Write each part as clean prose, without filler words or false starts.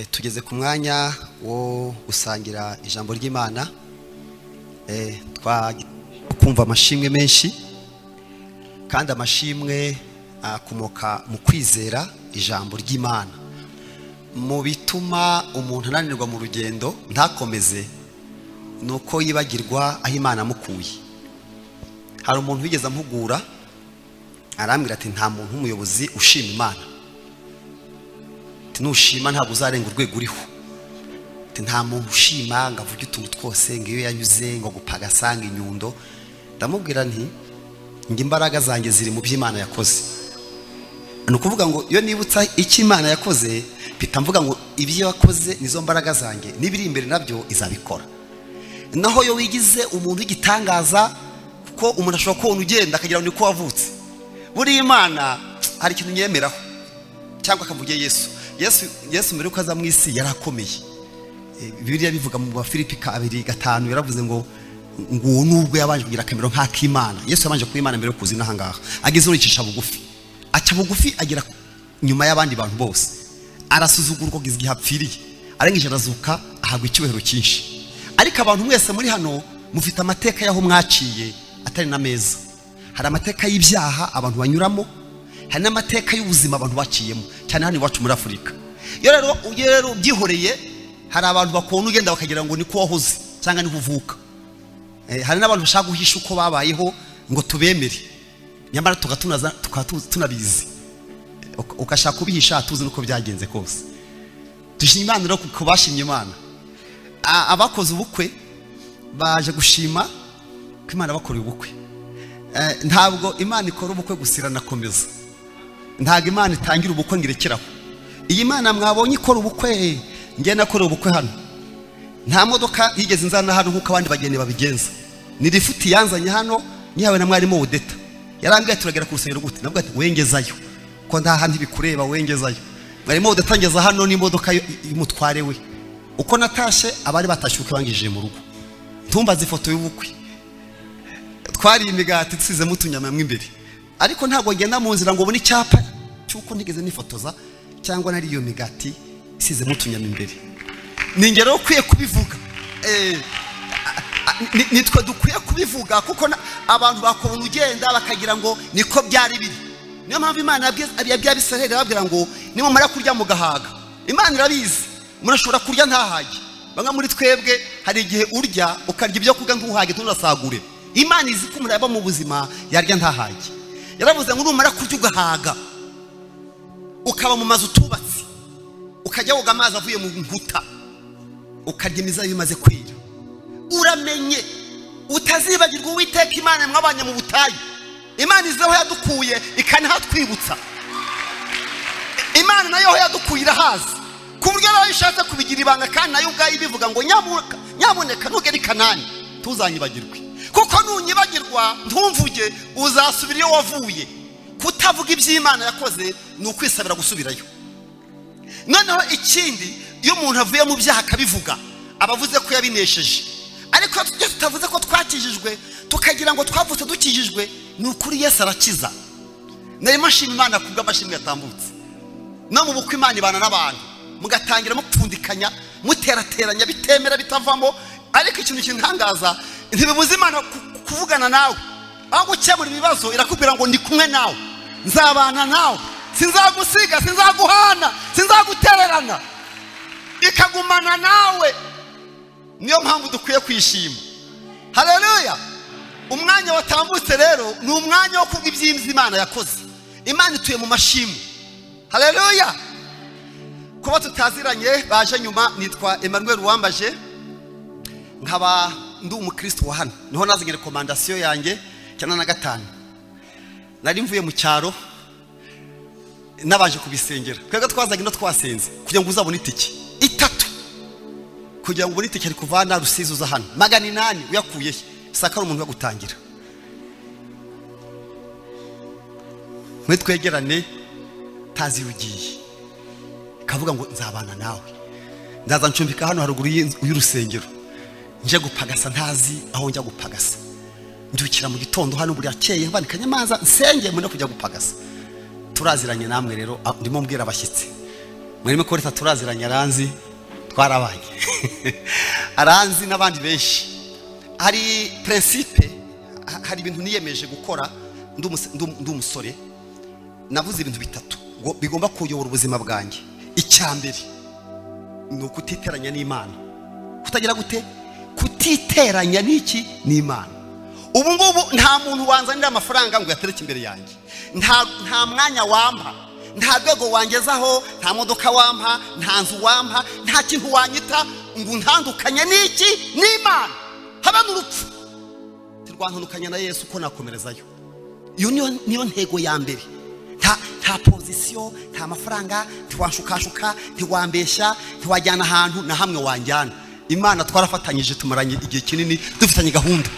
Tugeze ku mwanya wo gusangira ijambo ry'Imana. Twakumva amashimwe menshi, kandi amashimwe akomoka mu kwizera ijambo ry'Imana. Mu bituma umuntu ananirwa mu rugendo ntakomeze nuko yibagirwa aho Imana amukuye. Hari umuntu wigeze ampugura arambwira ati nta muntu w'umuyobozi ushima Imana. Ati nushima ntabwo uzarenga urwego uriho. Ati nta muntu ushima ngo avuge utuntu twose ngo iyo yanyuze ngo gupagasanga inyundo. Ndamubwira nti ngo imbaraga zanjye ziri mu by'Imana yakoze. Ni ukuvuga ngo iyo nibutsa icyo Imana yakoze mpita mvuga ngo ibyo yakoze nizo mbaraga zanjye, n'ibiri imbere nabyo izabikora. Naho yo wigize umuntu w'igitangaza, kuko umuntu ashobora kubona ugenda akagira ngo niko wavutse. Buri Imana hari ikintu nyemeraho cyangwa akavuge Yesu. Yesu mbere yuko aza mu isi yarakomeye. Bibiliya bivuga mu Bafilipi 2:5 yaravuze ngo ngo nubwo yabanje kugira akamero nk'ak'Imana. Yesu yabanje kuba Imana mbere yo kuza inaha ngaha. Ageze uricisha bugufi. Aca bugufi agera nyuma y'abandi bantu bose. Arasuzugurwa kugeza igihe apfiriye. Arangije arazuka ahabwa icyubahiro cyinshi. Ariko abantu mwese muri hano mufite amateka y'aho mwaciye atari na meza. Hari amateka y'ibyaha abantu banyuramo, hari n'amateka y'ubuzima abantu baciyemo, cyane hano iwacu muri Afurika. Iyo rero byihoreye, hari abantu bakubona ugenda bakagira ngo niko wahoze cyangwa niko uvuka. Hari n'abantu bashaka guhisha uko babayeho ngo tubemere, nyamara tukaba tunabizi. Ukashaka kubihisha tuzi nuko byagenze kose. Dushima Imana rero kuko bashimye Imana. Abakoze ubukwe baje gushima ko Imana bakoreye ubukwe. Ntabwo Imana ikora ubukwe gusa iranakomeza. Ntabwo Imana itangira ubukwe ngo irekeraho. Iyi Imana mwabonye ikora ubukwe, ngiye nakoreye ubukwe hano. Nta modoka yigeze inzana hano nkuko abandi bageni babigenza. Ni lifuti yanzanye hano nyihawe na mwarimu Odeta. Yarambwiye turagera ku rusengero gute? Nabwo ati wengezayo. Ko nta handi bikureba wengezayo. Mwarimu Odeta ngeza hano n'imodoka y'umutware we. Uko natashe abari batashyuke bangije mu rugo. Ntumbaze ifoto y'ubukwe. Twari imigati tusizemo utunyama mwe imbere. Ariko ntabwo ngenda mu nzira ngo ubone icyapa cyuko ntigeze nifotoza cyangwa nari iyo migati isizemo utunyama imbere. Ni ingero ukwiye kubivuga. Nitwe dukwiye kubivuga kuko abantu bakubona ugenda bakagira ngo niko byari biri. Niyo mpamvu Imana yabwiye Abisirayeli ababwira ngo nimumara kurya mugahaga. Imana irabizi murashobora kurya ntahage. Bamwe muri twebwe hari igihe urya ukarya ibyo kurya ntuhage ntunasagure. Imana izi ko umuntu yaba mu buzima yarya ntahage. Yaravuze ngo numara kurya ugahaga, ukaba mu mazu utubatse, ukajya woga amazi avuye mu nkuta, ukarya imizabibu imaze kwira, uramenye utazibagirwa Uwiteka Imana mwabanye mu butayu. Imana izi aho yadukuye ikanahatwibutsa. Imana nayo aho yadukuye irahazi, ku buryo nayo ishatse kubigira ibanga, kandi nayo ubwayo ibivuga ngo nyaboneka nugera i Kanani ntuzanyibagirwe, kuko nunyibagirwa ntumvuge uzasubira iyo wavuye. Kutavuga iby'Imana yakoze ni ukwisabira gusubirayo. Noneho ikindi, iyo umuntu avuye mu byaha akabivuga aba avuze ko yabinesheje. Ariko iyo tutavuze ko twakijijwe tukagira ngo twavutse dukijijwe, ni ukuri Yesu arakiza. Narimo nshima Imana kubw'amashimwe yatambutse. No mu bukwe Imana ibana n'abantu, mugatangira mupfundikanya, muterateranya bitemera bitavamo. Ariko ikintu kintangaza, ntibibuza Imana kuvugana nawe. Aho gukemura ibibazo irakubwira ngo ndi kumwe nawe, nzabana nawe, sinzagusiga, sinzaguhana, sinzagutererana, ikagumana nawe. Niyo mpamvu dukwiye kwishima. Haleluya. Umwanya watambutse rero ni umwanya wo kuvuga iby'imana Imana yakoze. Imana ituye mu mashimwe. Haleluya. Kuba tutaziranye baje nyuma, nitwa Emmanuel Uwambaje, nkaba ndi umukristo wa hano. Niho nazanye recommandation yanjye 95. Nari mvuye mu cyaro nabaje kubisengera. Twebwe twazaga ino twasenze kugira ngo uzabone itike itatu. Kugira ngo ubone itike ari kuvana Rusizi uza hano 800 uyakuye he? Sakara umuntu yagutangira. Mwe twegerane tazi ugiye. Kavuga ngo nzabana nawe. Ndaza ncumbika hano haruguru y'urusengero. Nje gupagasa ntazi aho njya gupagasa. Ndukira mu gitondo hano buri akeye mbanikanye manza nsenge mune kujya gupagasa. Turaziranye namwe rero ndimo mbwira abashyitsi. Mwarimo ko turaziranye, aranzi, twarabanye, aranzi n'abandi benshi. Hari principe, hari ibintu niyemeje gukora ndi umusore. Navuze ibintu bitatu ngo bigomba kuyobora ubuzima bwanjye. Icya mbere ni ukutiteranya n'Imana. Kutagira gute? Kutiteranya n'iki? N'Imana. Ubu ngubu nta muntu wanzanira amafaranga ngo yatereke imbere yanjye, nta mwanya wampa, nta rwego wangezaho, nta modoka wampa, nta nzu wampa, nta kintu wanyita ngo ntandukanye n'iki? N'Imana. Haba n'urupfu tirwantandukanya na Yesu ko nakomerezayo. Iyo niyo ntego ya mbere. Nta position, nta mafaranga, ntiwanshukashuka, ntiwambeshya, ntiwajyana ahantu na hamwe wanjyana. Imana twarafatanyije, tumaranye igihe kinini dufitanye gahunda.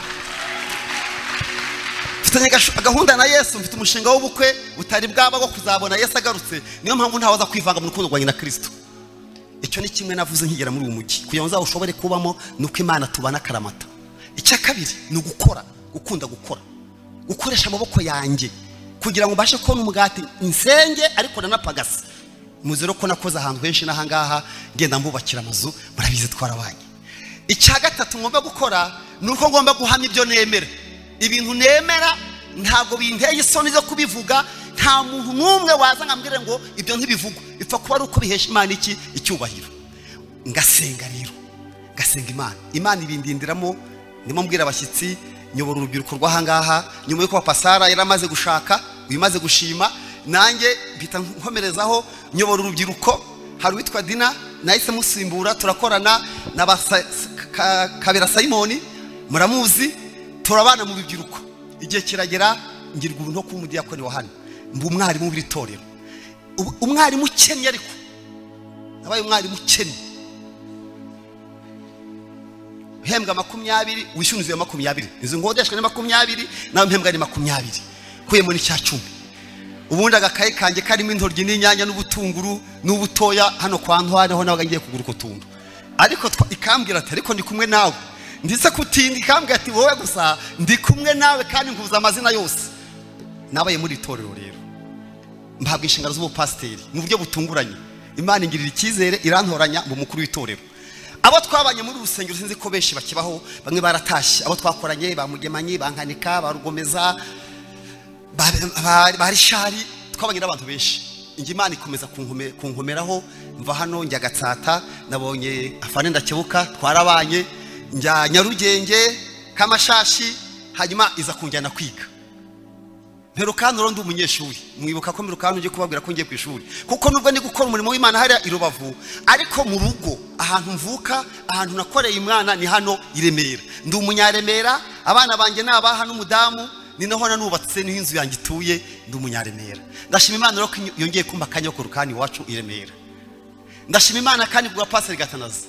Mfitanye gahunda na Yesu, mfite umushinga w'ubukwe butari bwaba bwo kuzabona Yesu agarutse. Niyo mpamvu ntawaza kwivanga mu rukundo rwanjye na Kristo. Icyo ni kimwe navuze nkigera muri uyu mujyi, kugira ngo nzawushobore kubamo nuko Imana tubana karamata. Icya kabiri ni ugukora, gukunda gukora, gukoresha amaboko yanjye kugira ngo mbashe kubona umugati insenge, ariko nanapagasi. Muzi ko nakoze ahantu henshi n'ahangaha ngenda mbubakira amazu, murabizi twarabanye. Icya gatatu ngomba gukora ni uko ngomba guhamya ibyo nemera. Ibintu nemera ntabwo binteye isoni zo kubivuga. Nta muntu n'umwe waza nkambwire ngo ibyo ntibivugwa, ipfa kuba ari uko bihesha Imana iki? Icyubahiro. Ngasenga rero, ngasenga Imana, Imana ibindindiramo. Ndimo mbwira abashyitsi, nyobora urubyiruko rw'ahangaha. Nyuma yuko Pasara yaramaze gushaka, uyimaze gushima, nanjye mpita nkomerezaho nyobora urubyiruko. Hari uwitwa Dina nahise musimbura, turakorana na Kabera Simoni, muramuzi, turabana mu rubyiruko. Igihe kiragera ngirwa ubuntu kuba umudiyakoni wa hano, mba umwarimu w'itorero. Umwarimu ukennye, ariko nabaye umwarimu ukennye, uhembwa 20, wishyura inzu ya 20, inzu nkodeshwa ni 20, nawe mpembwa ni 20, kuyemo ni 10. Ubundi agakaye kanjye karimo intoryi n'inyanya n'ubutunguru n'ubutoya hano kwa Ntwari, aho nabaga ngiye kugura utuntu. Ariko ikambwira ati ariko ndi kumwe nawe, ndetse kutinda ikambwira ati wowe gusa ndi kumwe nawe kandi nkuza amazina yose. Nabaye muri itorero rero, mpabwa inshingano z'ubupasiteri mu buryo butunguranye. Imana ingirira icyizere, irantoranya mu mukuru w'itorero. Abo twabanye muri urusengero sinzi ko benshi bakibaho, bamwe baratashye. Abo twakoranye ba Mugemanyi, ba Nkanika, ba Rugomeza, ba Rishari, twabanye n'abantu benshi. Ingi Imana ikomeza kunkomeraho. Mva hano njya Gatsata, nabonye afane ndakebuka, twarabanye, njya Nyarugenge Kamashashi, hanyuma iza kunjyana kwiga. Mperukano ro ndi umunyeshuri, mwibuka ko mperukano ngiye kubabwira ko ngiye ku ishuri, kuko nubwo ndi gukora umurimo w'Imana hariya i Rubavu, ariko mu rugo ahantu mvuka, ahantu nakoreye Imana ni hano i Remera. Ndi umunyaremera, abana banjye nabaha n'umudamu, ni naho nanubatse, niho inzu yanjye ituye, ndi umunyaremera. Ndashima Imana rero ko yongeye kumpa akanya ko rukani iwacu i Remera. Ndashima Imana kandi bwa Pastor Gatanazi,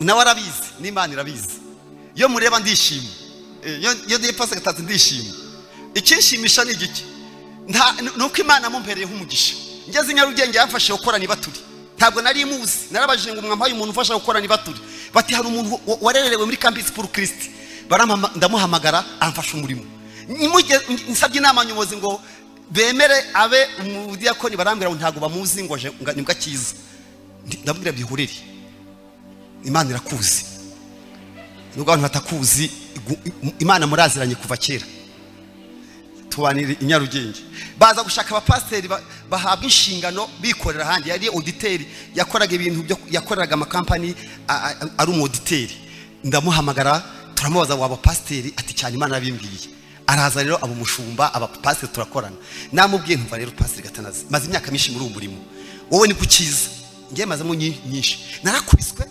nawe arabizi n'Imana irabizi. Iyo mureba ndishima, iyo ndiye Pastor Gatanazi ndishima. Ikinshimisha ni igiki? Nuko Imana mumpereyeho umugisha. Ngeze i Nyarugenge yamfashe gukora nibaturi. Ntabwo nari muzi, narabajije ngo mwampaye umuntu ufasha gukora nibaturi. Bati hari umuntu warererewe muri Campus pour Christ. Ndamuhamagara amfasha umurimo. Nsabye inama nyobozi ngo bemere abe umudiyakoni, barambwira ngo ntabwo bamuzi, ngo nibwo akiza. Ndabwira byihurere, Imana irakuzi. Nubwo abantu batakuzi, Imana muraziranye kuva kera. Tubanira i Nyarugenge, baza gushaka abapasiteri bahabwa inshingano bikorera ahandi. Yari auditeri, yakoraga ibintu byo yakoreraga amakampani, ari umuditeri. Ndamuhamagara turamubaza waba pasiteri, ati cyane Imana yabimbwiye. Araza rero abo mushumba, abapasiteri turakorana. Namubwiye ntumva rero Pasiteri Gatanazi, maze imyaka myinshi muri uwo murimo, wowe ni kukiza, ngiye mazemo nyinshi, narakubiswe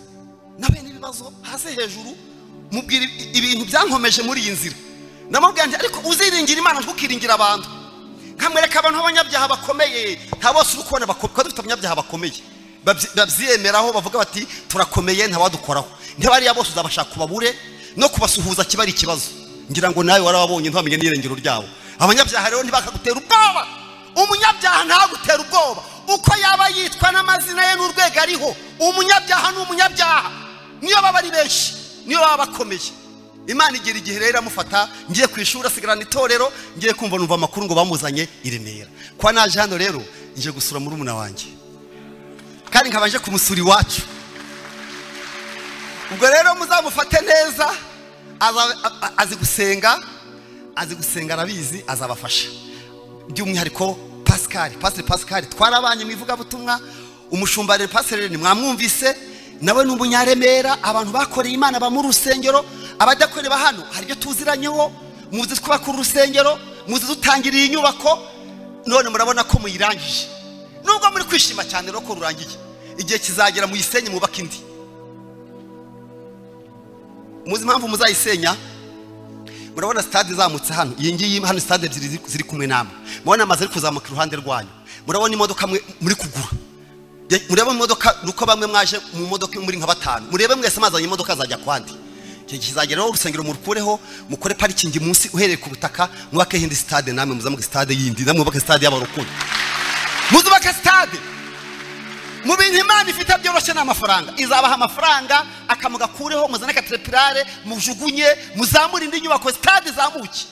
nabe n'ibibazo hasi hejuru, mubwira ibintu byankomeje muri iyi nzira. Ndamubwira nti ariko uziringira Imana ntukiringira abantu. Nkamwereka abantu b'abanyabyaha bakomeye, nta bose uri kubona bakomeye, dufite abanyabyaha bakomeye babyemeraho, bavuga bati turakomeye ntawadukoraho. Ntibariya bose uzabashaka kubabure no kubasuhuza kiba ari ikibazo. Ngira ngo nawe warababonye ntibamenye n'irengero ryabo. Abanyabyaha rero ntibakagutera ubwoba. Umunyabyaha ntagutera ubwoba, uko yaba yitwa n'amazina ye n'urwego ariho. Umunyabyaha ni umunyabyaha, niyo baba ari benshi, niyo baba bakomeye. Imana igira igihe rero amufata. Ngiye ku ishuri asigarana itorero, ngiye kumva numva amakuru ngo bamuzanye i Remera. Kwa naje hano rero nje gusura murumuna wanjye. Kandi nkabanje kumusura iwacu. Ubwo rero muzamufate neza, azi gusenga, azi gusenga arabizi, azabafasha. By'umwihariko Pascal, Pastor Pascal twarabanye mu ivugabutumwa, umushumba rero Pastor ni mwamwumvise, nawe ni umunyaremera, abantu bakoreye Imana ba mu rusengero, abadakorera hano hari ibyo tuziranyeho, muzi twubaka urusengero, muzi dutangiriye inyubako, none murabona ko muyirangije. Nubwo muri kwishima cyane rero ko rurangiye, igihe kizagera muyisenye mubaka indi. Muzi impamvu muzayisenya? Murabona stade izamutse hano, iyi ngiyi hano stade ebyiri ziri kumwe namwe. Murabona amazu ari kuzamuka iruhande rwanyu. Murabona imodoka muri kugura. Murebe imodoka nuko bamwe mwaje mu modoka muri nka batanu. Murebe mwese mazanye imodoka azajya kwandi. Iki kizagera rero urusengero murukureho, mukore parking munsi uhereye ku butaka, mwubake hindi stade namwe muzamuke stade yindi, namwe mwubake stade y'abarokore. Muzubake stade. Mu bintu Imana ifite byoroshye n'amafaranga, izabaha amafaranga akamugakureho, muzane katrepirare, mujugunye, muzamure indi nyubako stade zamuke.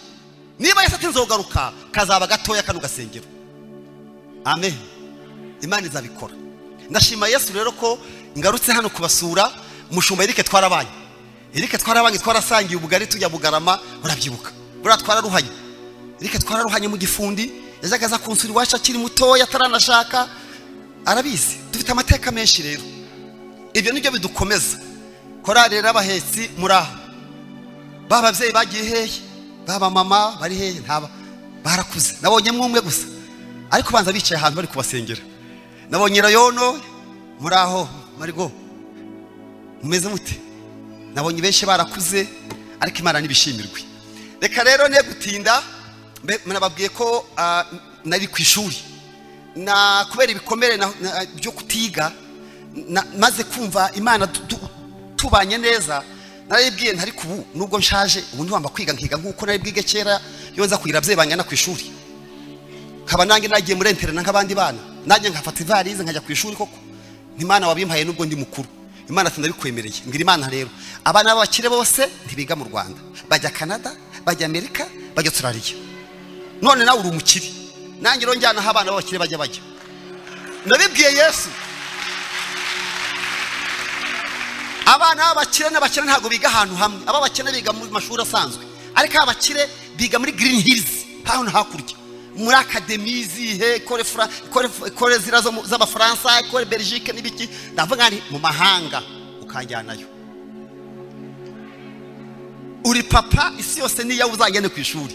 Niba Yesu atinzogaruka kazaba gatoya kano gasengero. Amen. Imana izabikora. Ndashima Yesu rero ko ngarutse hano kubasura. Mushumba Eric twarabanye. Eric twarabanye, twarasangiye ubugari tujya Bugarama, urabyibuka. Buriya twararuhanye. Eric twararuhanye mu gifundi, yajaga aza kunsura iwacu akiri mutoya ataranashaka. Arabizi, dufite amateka menshi rero. Ibyo nibyo bidukomeza. Korali rero abahetsi muraho. Baba ababyeyi bagiye hehe? Baba mama bari hehe? Ntaba barakuze. Nabonye mwumwe gusa. Ariko banza bicaye ahantu bari kubasengera. Nabonye Rayono muraho, Marigo. Mumeze mute? Nabonye benshi barakuze ariko Imana nibishimirwe. Reka rero ne gutinda, nababwiye ko nari ku ishuri. Na kubera ibikomere byo kutiga, maze kumva Imana tubanye neza, naribwiye ntari kubu nubwo nshaje ubu ndwamba kwiga nkiga nkuko nari bwige kera, iyo nza kugira abavyeyi bangana ku ishuri. Kaba nange nagiye muri interna nk'abandi bana, nanjye nkafata ivarize nkajya ku ishuri koko. Imana wabimpaye nubwo ndi mukuru. Imana ati ndabikwemereye. Ngira Imana rero, abana b'abakire bose ntibiga mu Rwanda, bajya Canada, bajya Amerika, bajya Australia. None nawe uri umukire. Nanjye rero njyana aho abana b'abakire bajya bajya. Nabibwiye Yesu. Abana b'abakire n'abakire ntabwo biga ahantu hamwe. Ab'abakene biga mu mashuri asanzwe, ariko abakire biga muri Green Hills hano hakurya, muri academy zihe, kore zira z'Abafaransa, kore Belgique n'ibiki. Ndavuga nti mu mahanga ukanjyanayo. Uri papa, isi yose niyo uzagende ku ishuri.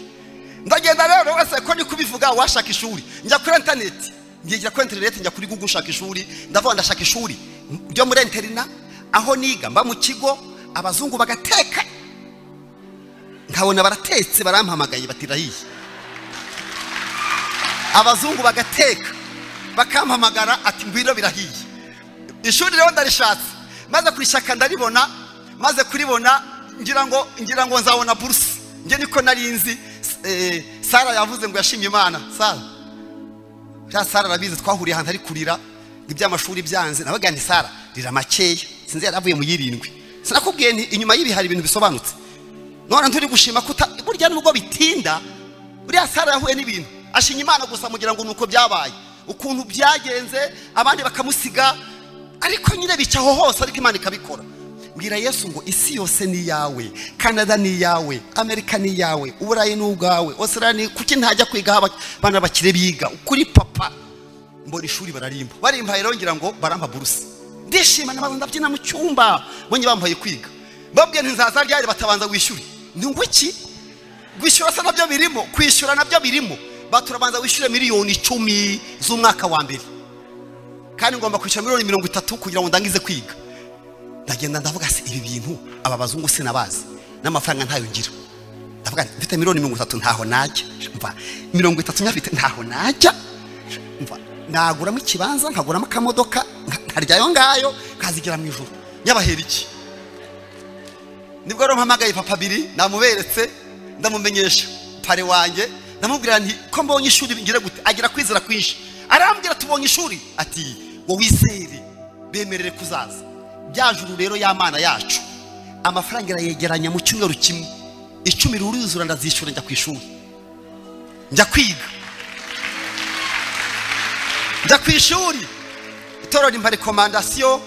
Ndagenda rero wese ko ni kubivuga washaka ishuri. Njya kuri internet, ngiye kuri internet, njya kuri Google nshaka ishuri. Ndavuga ndashaka ishuri ryo muri interna aho niga mba mu kigo, abazungu bagateka. Nkabona baratetse barampamagaye batirahiye. Abazungu bagateka bakampamagara ati ngwino birahiye. Ishuri rero ndarishatse, maze kurishaka ndaribona, maze kuribona ngira ngo nzabona bourse. Nge niko narinzi. Sara yavuze ngo yashimye Imana. Sara, Sara arabizi, twahuriye ahantu ari kurira iby'amashuri byanze. Nabaga nti Sara rira makeya, sinzi yaravuye mu yirindwi. Sinakubwiye nti inyuma y'ibi hari ibintu bisobanutse. None nturi gushima ko burya nubwo bitinda, buriya Sara yahuye n'ibintu ashinya Imana gusa mugira ngo nuko byabaye, ukuntu byagenze, abandi bakamusiga, ariko nyine bicaho hose, ariko Imana ikabikora. Mbwira Yesu ngo isi yose ni yawe, Canada ni yawe, Amerika ni yawe, Uburayi ni ubwawe, Australia ni kuki ntajya kwiga abana bakire biga kuri papa. Mbona ishuri bararimba, barimpaye rero ngira ngo barampa buruse. Ndishima nabanza ndabyina mu cyumba, bonye bampaye kwiga. Babwiye nti nzaza ryari, batabanza wishyure. Ni ngo iki? Gwishyura se nabyo birimo, kwishyura nabyo birimo. Baturabanza wishyure miliyoni 10 z'umwaka wa mbere. Kandi ngomba kwishyura miliyoni 30 kugira ngo ndangize kwiga. Ndagenda ndavuga se ibi bintu aba bazungu sinabazi, n'amafaranga ntayo ngira. Ndavuga mfite miliyoni 30 ntaho najya. Mva 30 nyafite ntaho najya. Mva naguramo ikibanza, nkaguramo akamodoka, nkaryayo ngayo, kazigira mu ijuru. Nyabahera iki? Nibwo rero mpamagaye papa Biri, namuberetse, ndamumenyesha pare wanjye, ndamubwira nti ko mbonye ishuri ngira gute? Agira kwizera kwinshi. Arambwira tubonye ishuri, ati wowe wizere bemerere kuzaza. Byajuru rero y'Amana yacu, amafaranga irayegeranya mu cyumweru kimwe, 10 ruruzura ndazishura njya ku ishuri, njya kwiga, njya ku ishuri. Itorero rimpa recommandation,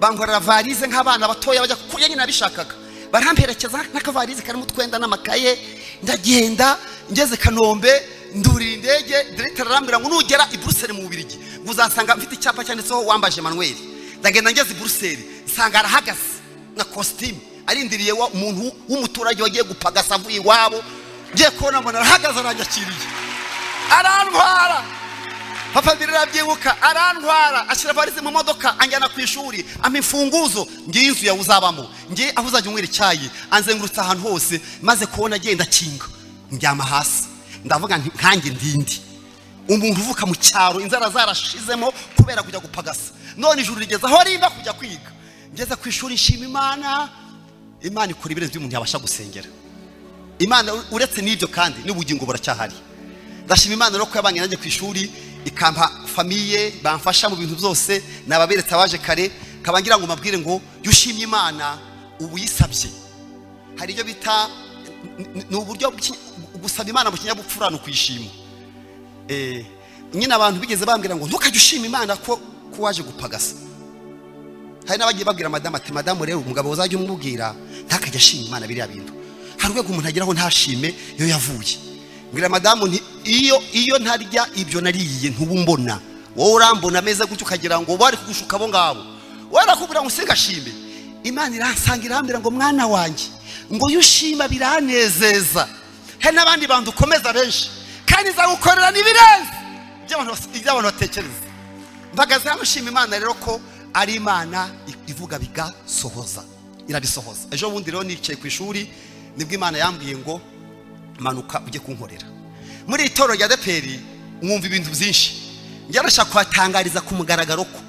bankorera varize nk'abana batoya bajya kurya nyine nabishakaga. Baramperekeza n'akavarize karimo utwenda n'amakaye, ndagenda ngeze Kanombe ndurira indege. Directeur arambwira ngo nugera i Bruxelles mu Bubiligi ngo uzasanga mfite icyapa cyanditseho Wambaje Emmanuel. Ndagenda ngeze i Bruxelles nsanga arahagaze na costume arindiriye umuntu w'umuturage wagiye gupagasa avuye iwabo. Ngiye kubona mbona arahagaze aranyakiriye, arantwara. Papa birabyibuka, arantwara ashyira varize mu modoka anjyana ku ishuri, ampa imfunguzo, ngiye inzu yawe uzabamo, ngiye aho uzajya unywera icyayi, anzengurutsa ahantu hose. Maze kubona agenda akinga ndyama hasi, ndavuga nti nkanjye ndindi umuntu uvuka mu cyaro inzara zarashizemo kubera kujya gupagasa, none ijuru rigeze aho rimba kujya kwiga. Ngeze ku ishuri nshima Imana. Imana ikora ibirenze ibyo umuntu yabasha gusengera. Imana uretse n'ibyo kandi n'ubugingo buracyahari. Ndashima Imana rero ko yabanye nanjye ku ishuri, ikampa famiye bamfasha mu bintu byose. Nababeretse abaje kare, kabangira ngo mabwire ngo jya ushimye Imana ubuyisabye. Hari ibyo bita ni uburyo gusaba Imana mu kinyabupfura no kuyishima. Nyine abantu bigeze bambwira ngo ntukajye ushima Imana ko waje gupagasa. Hari n'abagiye babwira madamu ati madamu rero umugabo uzajya umubwira ntakajya ashima Imana biriya bintu. Hari urwego umuntu ageraho ntashime iyo yavuye. Mbwira madamu nti iyo ntarya ibyo nariye ntubumbona, wowe urambona ameze gutyo ukagira ngo bari kugushuka abo ngabo, warakubwira ngo singashime. Imana iransanga irambwira ngo mwana wanjye ngo iyo ushima biranezeza. Hari n'abandi bantu ukomeza benshi kandi nzagukorera n'ibirenze ibyo abantu batekereza. Mpagaze hano nshima Imana rero ko ari Imana ivuga bigasohoza, irabisohoza. Ejo bundi rero nicaye ku ishuri nibwo Imana yambwiye ngo manuka ujye kunkorera. Muri itorero rya ADEPR mwumva ibintu byinshi. Njye ndashaka kuhatangariza ku mugaragaro ko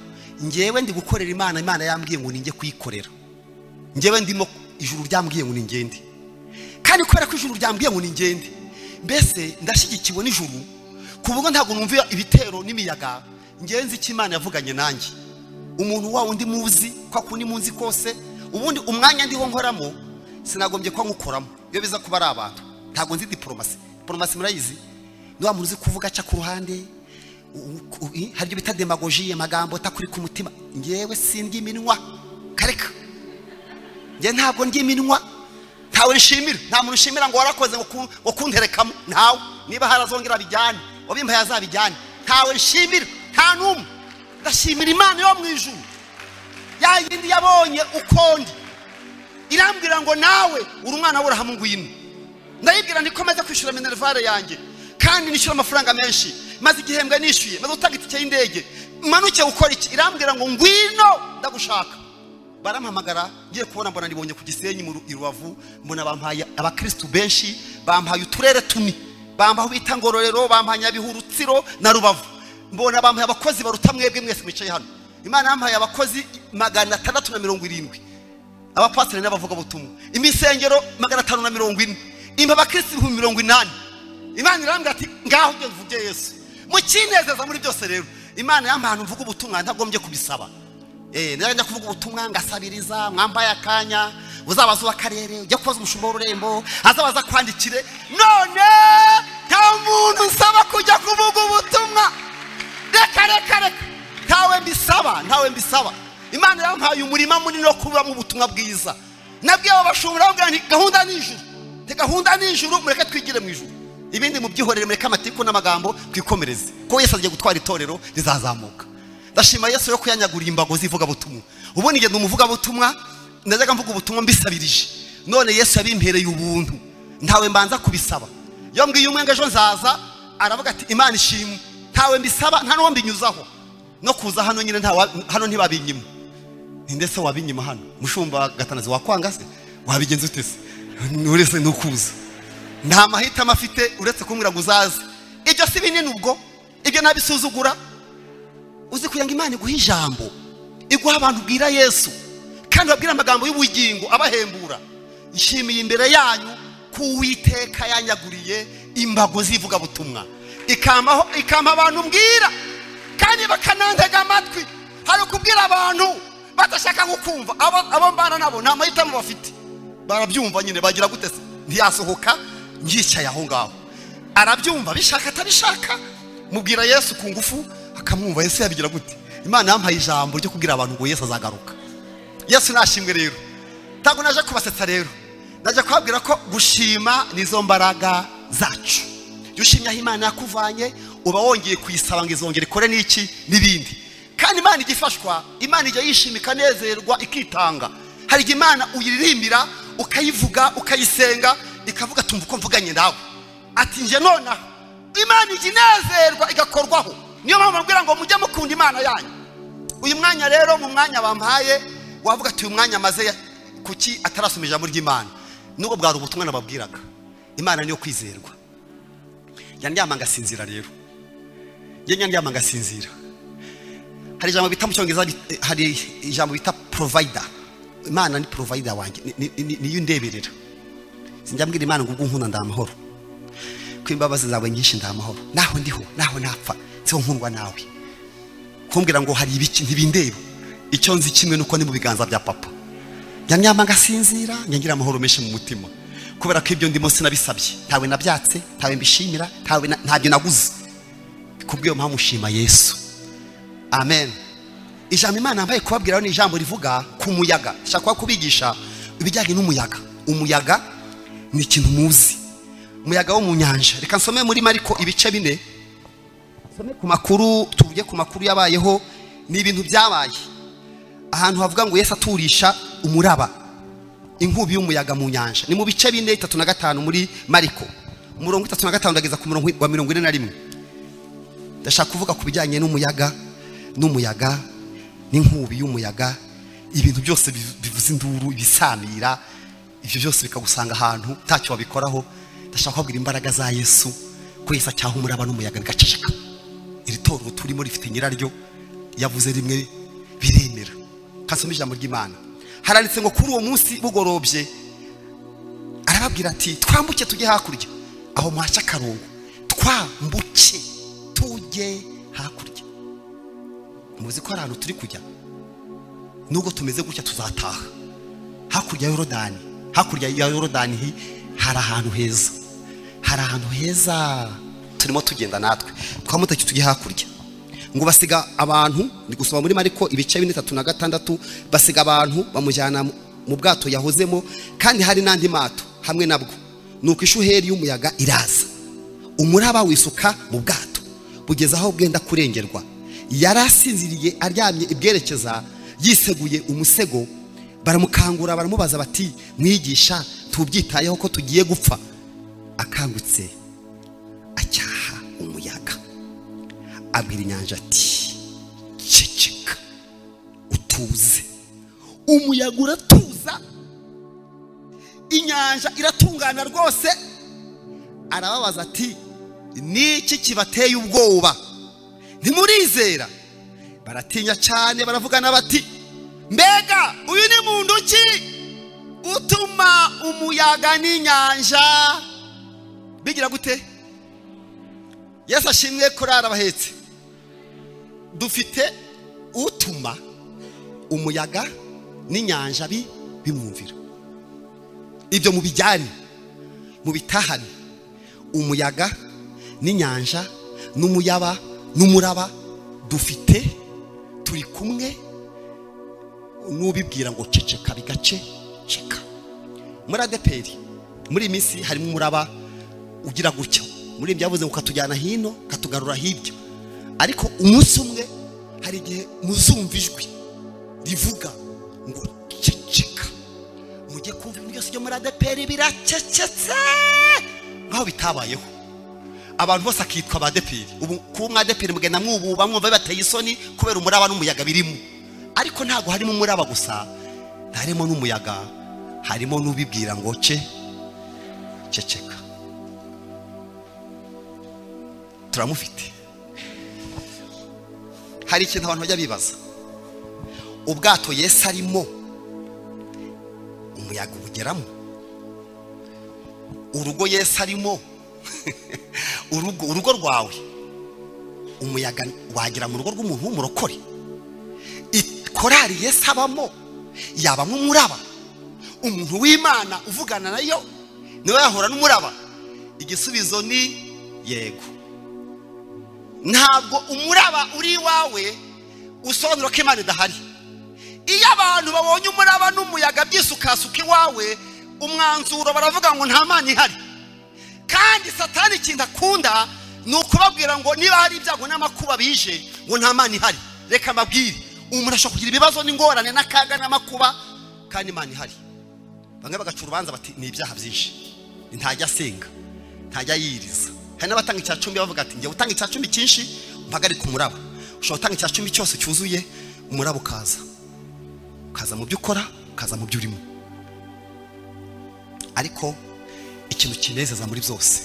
njyewe ndi gukorera Imana, Imana yambwiye ngo ninjye kuyikorera. Njyewe ndimo ijuru ryambwiye ngo ningende. Kandi kubera ko ijuru ryambwiye ngo ningende, mbese ndashyigikiwe n'ijuru kuvuga ntabwo numva ibitero n'imiyaga. Njyewe nzi icyo Imana yavuganye nanjye. Umuntu wa undi muzi kwa kundi munzi kose, ubundi umwanya ndiho nkoramo sinagombye ko nkukoramo iyo biza kuba ari abantu. Ntabwo nzi diplomasi. Diplomasi murayizi? Ni wa muntu uzi kuvuga aca ku ruhande, hari ibyo bita demagogie, amagambo atakuri ku mutima. Njyewe sindya iminwa, kareka. Njye ntabwo ndya iminwa, ntawe nshimira, nta muntu nshimira ngo warakoze ngo kunterekamo, ntawe. Niba harazongera bijyane, wabimpaye azabijyane, ntawe nshimira, nta n'umwe. Ndashimira Imana yo mu ijuru, ya yindi yabonye ukondi irambwira ngo nawe uri umwana w'Aburahamu ngwino. Ndayibwira nti ko maze kwishyura minervare yanjye kandi nishyura amafaranga menshi, maze igihembwe nishyuye, maze gutanga itike y'indege, manuke gukora iki? Irambwira ngo ngwino ndagushaka. Barampamagara, ngiye kubona mbona nibonye ku Gisenyi mu Rubavu, mbona bampaye abakristu benshi, bampaye uturere tuni, bampaye aho bita Ngororero, bampaye Nyabihu, Rutsiro na Rubavu. Mbona bampaye abakozi baruta mwebwe mwese mwicaye hano. Imana yampaye abakozi 670, abapasiteri n'abavugabutumwa, imisengero 540, impa abakristu 80,000. Imana irambwira ati ngaho ugende uvuge Yesu. Mukinezeza muri byose rero, Imana yampaye ahantu mvuga ubutumwa ntagombye kubisaba. Najya kuvuga ubutumwa ngasabiriza, mwambaye akanya, uzabaza uw'akarere, ujya kubaza umushumba w'ururembo, azabaza kwandikire. None nta muntu nsaba kujya kuvuga ubutumwa. Reka reka reka, ntawe mbisaba, ntawe mbisaba. Imana yampaye umurima munini wo kubamo ubutumwa bwiza. Nabwiye abo bashumba bambwira nti gahunda ni ijuru, nti gahunda ni ijuru, mureke twigire mu ijuru, ibindi mubyihorere, mureke amatiku n'amagambo twikomereze, ko Yesu agiye gutwara itorero rizazamuka. Ndashima Yesu yo kuyanyagura imbago z'ivugabutumwa. Ubundi ngenda umuvugabutumwa, najyaga mvuga ubutumwa mbisabirije, none Yesu yabimpereye ubuntu, ntawe mbanza kubisaba. Iyo mbwiye umwe ngo ejo nzaza, aravuga ati Imana ishimwe. Ntawe mbisaba, nta n'uwo mbinyuzaho. No kuza hano nyine hano ntibabinyima. Ninde se wabinyima hano? Mushumba Gatanazi wakwanga se? Wabigenza ute se? Uretse nukuza. Nta mahitamo afite uretse kumbwira ngo uzaze. Ibyo si binini ubwo, ibyo nabisuzugura. Uzi kugira ngo Imana iguhe ijambo, iguha abantu ubwira Yesu, kandi babwira amagambo y'ubugingo abahembura. Nshimiye imbere yanyu ko Uwiteka yanyaguriye imbago z'ivugabutumwa, ikampa abantu mbwira kandi bakanantega amatwi. Hari kubwira abantu badashaka gukumva, abo mbana nabo nta mahitamo bafite, barabyumva nyine, bagira gute se? Ntiyasohoka ngicaye aho ngaho, arabyumva bishaka atabishaka. Mubwira Yesu ku ngufu akamwumva. Yesu yabigira gute? Imana yampaye ijambo ryo kubwira abantu ngo Yesu azagaruka. Yesu nashimwe rero. Ntabwo naje kubasetsa rero, naje kubabwira ko gushima nizo mbaraga zacu. Iyo ushimye aho Imana yakuvanye, uba wongeye kuyisaba ngo izongere ikore n'iki n'ibindi. Kandi Imana igifashwa, Imana ijya yishima ikanezerwa ikitanga. Hari igihe Imana uyiririmbira ukayivuga ukayisenga ikavuga tumva uko mvuganye nawe, ati nje nonaha. Imana ijya inezerwa igakorwaho. Niyo mpamvu mbabwira ngo mujye mukunda Imana yanyu. Uyu mwanya rero, mu mwanya bampaye, wavuga ati uyu mwanya maze kuki atarasoma ijambo ry'Imana? Nubwo bwari ubutumwa nababwiraga, Imana niyo kwizerwa. Ndyama ngasinzira rero, njye ndyama ngasinzira. Hari ijambo bita mu Cyongereza, hari ijambo bita provider. Imana ni provider wanjye, niyo indeberera. Sinjya mbwira Imana ngo ubwo nkunda ndamahoro, ko imbabazi zawe nyinshi ndamahoro, naho ndiho naho napfa siho nkundwa nawe. Kumbwira ngo hari ibiki ntibindeba, icyo nzi kimwe nuko ni mu biganza bya papa. Ndyama ngasinzira, ngira amahoro menshi mu mutima, kubera ko ibyo ndimo sinabisabye, ntawe nabyatse, ntawe mbishimira, ntawe ntabyo naguze. Kubw'iyo mpamvu ushima Yesu. Amen. Ijambo Imana yambaye kubabwira ni ijambo rivuga ku muyaga. Shaka kubigisha ibijyanye n'umuyaga. Umuyaga ni ikintu muzi, umuyaga wo mu nyanja. Reka nsome muri Mariko ibice 4, nsome ku makuru, tuvuge ku makuru yabayeho, ni ibintu byabaye ahantu havuga ngo Yesu aturisha umuraba, inkubi y'umuyaga mu nyanja. Ni mu bice 4 3 na 5 muri Mariko, umurongo 35 ndageza ku murongo wa 41. Ndashaka kuvuga ku bijyanye n'umuyaga, n'umuyaga n'inkubi y'umuyaga, ibintu byose bivuza induru, ibisamira, ibyo byose bikagusanga ahantu ntacyo wabikoraho. Ndashaka kubabwira imbaraga za Yesu, ko Yesu acyaha umuraba n'umuyaga bigaceceka. Iri torero turimo rifite nyiraryo, yavuze rimwe biremera. Kasoma ijambo ry'Imana. Haranditse ngo kuri uwo munsi bugorobye arababwira ati twambuke tujye hakurya aho muhaca akarongo, twambuke tujye hakurya. Muzi ko ahantu turi kujya, nubwo tumeze gutya tuzataha. Hakurya ya Yorodani, hakurya ya Yorodani hari ahantu heza, hari ahantu heza turimo tugenda natwe, twambuke tujye hakurya. Ngo basiga abantu, ndi gusoma muri Mariko ibice 4 3 na 6, basiga abantu bamujyana mu bwato yahozemo, kandi hari n'andi mato hamwe nabwo. Nuko ishuheri y'umuyaga iraza, umuraba wisuka mu bwato bugeza aho bwenda kurengerwa. Yarasinziriye aryamye ibwerekeza, yiseguye umusego. Baramukangura baramubaza bati mwigisha, tubyitayeho ko tugiye gupfa? Akangutse acyaha umuyaga, abwira inyanja ati ceceka utuze. Umuyaga uratuza, inyanja iratungana rwose. Arababaza ati niki kibateye ubwoba? Ntimurizera? Baratinya cyane, baravugana bati mbega uyu ni muntu ki utuma umuyaga n'inyanja bigira gute? Yesu ashimwe korara abahetse. Dufite utuma umuyaga n'inyanja bimwumvira. Ibyo mubijyane, mubitahane. Umuyaga n'inyanja n'umuyaba n'umuraba dufite, turi kumwe. Nubibwira ngo ceceka bigace ceka. Muri ADEPR muri iyi minsi harimo umuraba ugira gutya, muri byavuze ngo katujyana hino katugarura hirya, ariko umunsi umwe hari igihe muzumva ijwi rivuga ngo ceceka, mujye kumva ibintu byose byo muri ADEPR biracecetse nkaho bitabayeho. Abantu bose akitwa ba ADEPR. Ubu kuba umwa ADEPR mugenda mwububa mwumva bateye isoni kubera umuraba n'umuyaga birimo. Ariko ntago harimo umuraba gusa, harimo n'umuyaga, harimo n'ubibwira ngo ceceka. Turamufite. Hari ikintu abantu bajya bibaza, ubwato Yesu arimo umuyaga ubugeramo, urugo Yesu arimo urugo rwawe umuyaga wagera mu rugo rw'umuntu w'umurokore. Korari Yesu abamo yabamo umuraba, umuntu w'Imana uvugana nayo niwe yahora n'umuraba. Igisubizo ni yego. Ntabwo umuraba uri iwawe Usobanura ko Imana idahari. Iyo abantu babonye umuraba n'umuyaga byisukasuka iwawe, umwanzuro baravuga ngo nta Mana ihari. Kandi Satani ikintu akunda ni ukubabwira ngo niba hari ibyago n'amakuba bije ngo nta Mana ihari. Reka mbabwire, umuntu ashobora kugira ibibazo n'ingorane n'akaga n'amakuba kandi Imana ihari. Bamwe bagaca urubanza bati ni ibyaha byinshi, ntajya asenga, ntajya yiriza. Hari n'abatanga icya cumi bavuga ati njye utanga icya cumi cyinshi mpagarika umuraba. Ushobora gutanga icya cumi cyose cyuzuye, umuraba ukaza, ukaza mu byo ukora, ukaza mu byo urimo. Ariko ikintu kinezeza muri byose,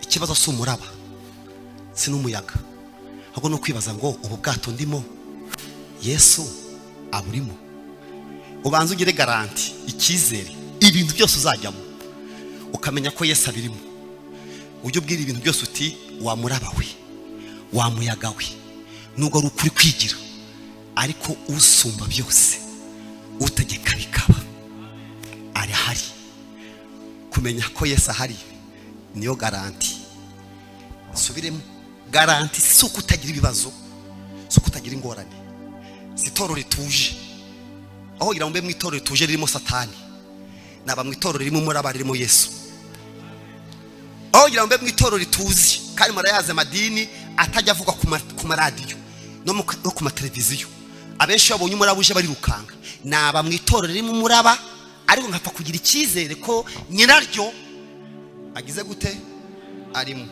ikibazo si umuraba, si n'umuyaga, ahubwo ni ukwibaza ngo ubu bwato ndimo Yesu aburimo. Ubanza ugire garanti, icyizere, ibintu byose uzajyamo ukamenya ko Yesu abirimo. Ujye ubwira ibintu byose uti wa muraba we, wa muyaga we, nubwo ari ukuri kwigira, ariko usumba byose, utegeka bikaba, arahari. Kumenya ko Yesu ahari niyo garanti. Subiremo, garanti si uko utagira ibibazo, si uko utagira ingorane, si itorero rituje. Aho kugira ngo mbe mu itorero rituje ririmo Satani, naba mu itorero ririmo umuraba, ririmo Yesu. Aho kugira ngo mbe mu itorero rituzi, kandi murayazi amadini atajya avugwa ku maradiyo no ku mateleviziyo, abenshi babonye umuraba uje barirukanga. Naba mu itorero ririmo umuraba, ariko nkapfa kugira icyizere ko nyiraryo agize gute arimo.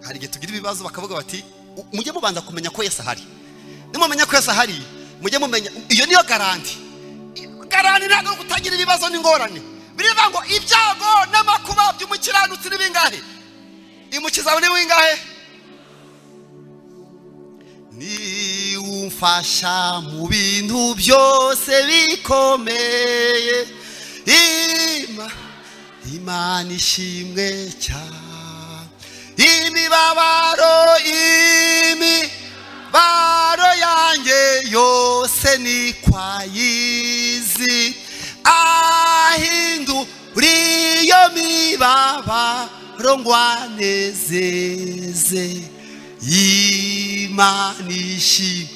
Hari igihe tugira ibibazo bakavuga bati mujye mubanza kumenya ko Yesu ahari. Nimumenya ko Yesu ahari, mujye mumenya iyo niyo garanti. Garanti ntabwo ari ukutagira ibibazo n'ingorane. Birivuga ngo ibyago n'amakuba by'umukiranutsi ni bingahe? Imukiza ni bingahe? Ni umfasha mu bintu byose bikomeye, Imana ishimwe cyane. Imibabaro yanjye yose ni kwayizi, ahindura iyo mibabaro ngo anezeze. Imana ishimwe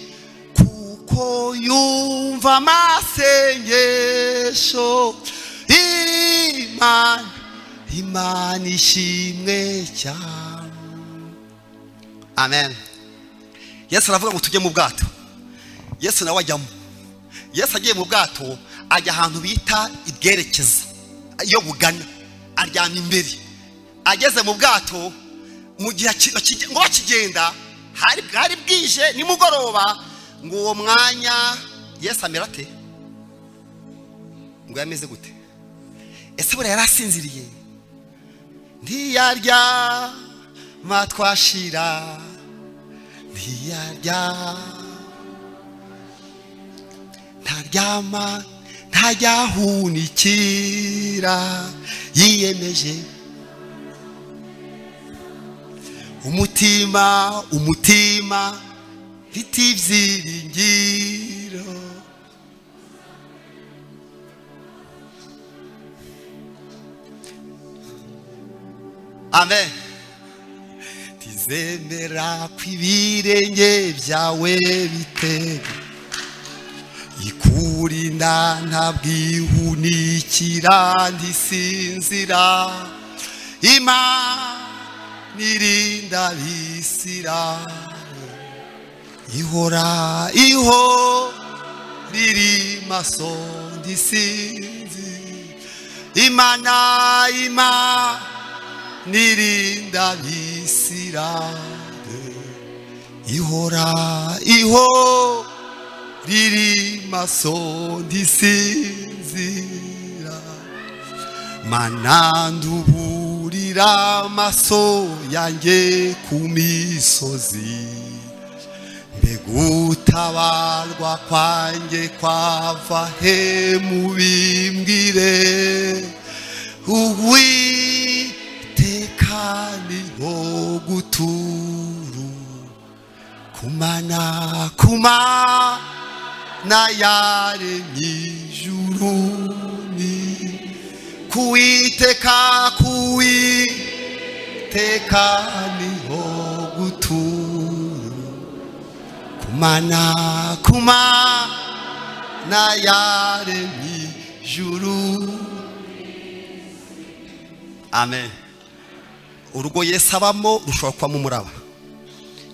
kuko yumva amasengesho. Imana ishimwe cyane. Amen. Yesu aravuga ngo tujye mu bwato. Yesu nawe ajyamo. Yesu agiye mu bwato, ajya ahantu bita ibwerekeza iyo bugana, aryama imbere. Ageze mu bwato, mu gihe ngo bakigenda, hari bwije nimugoroba, ngo uwo mwanya Yesu amera ate? Ngo yameze gute? Ese buriya yari asinziriye? Ntiyaryama twashira, ntiyaryama, ntaryama, ntajyahunikira, yiyemeje umutima, umutima mfite ibyiringiro. Amen. Tizemera ko ibirenge byawe bitega, ikurinda ntabwihunikira, ntisinzira. Imana irinda abisirayeli, ihora iri maso ntisinzira. Imana irinda abisirayeli, ihora iri maso ntisinzira. Mana nduburira amaso yanjye ku misozi, mbegutabarwa kwanjye kwava he mubimbwire. Uwiteka niho guturu, kumana kumana yaremye ijuru ni kuwiteka, kuwiteka niho guturu, Mana kuma na yaremye ijuru. Amen. Urugo Yesu abamo rushobora kubamo umuraba,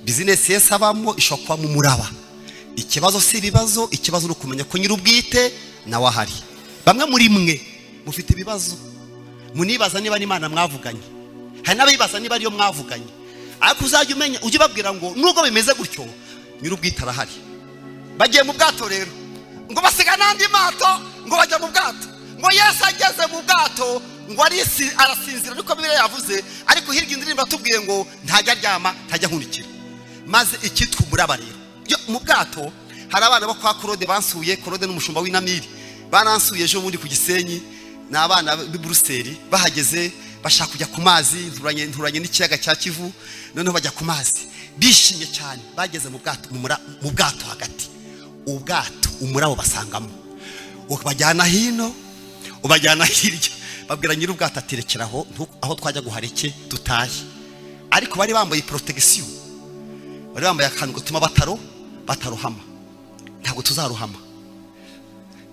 bizinesi Yesu abamo ishobora kubamo umuraba. Ikibazo si ibibazo, ikibazo ni ukumenya ko nyir'ubwite nawe ahari. Bamwe muri mwe mufite ibibazo, munibaza niba n'Imana mwavuganye, hari n'abibaza niba ariyo mwavuganye, ariko uzajya umenya, ujye ubabwira ngo nubwo bimeze gutyo nyir'ubwite arahari. Bagiye mu bwato rero, ngo basiga n'andi mato, ngo bajya mu bwato, ngo Yesu ageze mu bwato ngo arasinzira, niko Bibiliya yavuze, ariko hirya indirimbo atubwiye ngo ntajya aryama, ntajya ahunikira. Maze ikitwa umuraba rero, mu bwato hari abana bo kwa Claude bansuye, Claude n'umushumba w'Inamiri baransuye ejo bundi ku Gisenyi, ni abana b'i Buruseli, bahageze bashaka kujya ku mazi, nturanye n'ikiyaga cya Kivu, noneho bajya ku mazi bishimye cyane. Bageze mu bwato, mu bwato hagati, ubwato umurabo basangamo, ubajyana hino ubajyana hirya, babwira nyiri ubwato ati rekeraho aho twajya guhareke dutahe. Ariko bari bambaye protection, bari bambaye akantu gatuma batarohama. Ntabwo tuzarohama.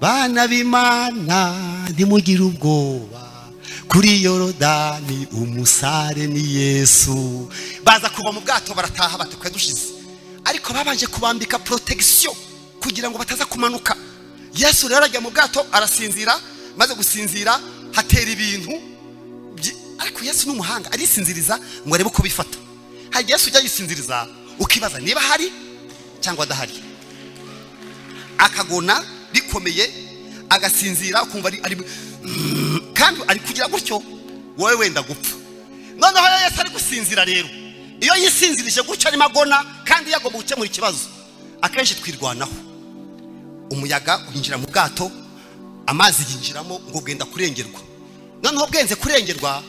Bana b'Imana ntimugire ubwoba, kuri Yorodani umusare ni Yesu. Baza kuva mu bwato barataha batekwe dushize, ariko babanje kubambika protection kugira ngo bataza kumanuka. Yesu rero ajya mu bwato arasinzira, maze gusinzira hatera ibintu, ariko Yesu n'umuhanga arisinziriza ngo arebe uko bifata. Hari Yesu ujya yisinziriza ukibaza niba hari cyangwa adahari, akagona bikomeye agasinzira, ukumva ari kandi ari kugira gutyo wowe wenda gupfa. Noneho Yesu ari gusinzira rero, iyo yisinzirije gutyo arimo agona kandi yagomba gukemura ikibazo, akenshi twirwanaho. Umuyaga winjira mu bwato, amazi yinjiramo ngo bwenda kurengerwa. Noneho bwenze kurengerwa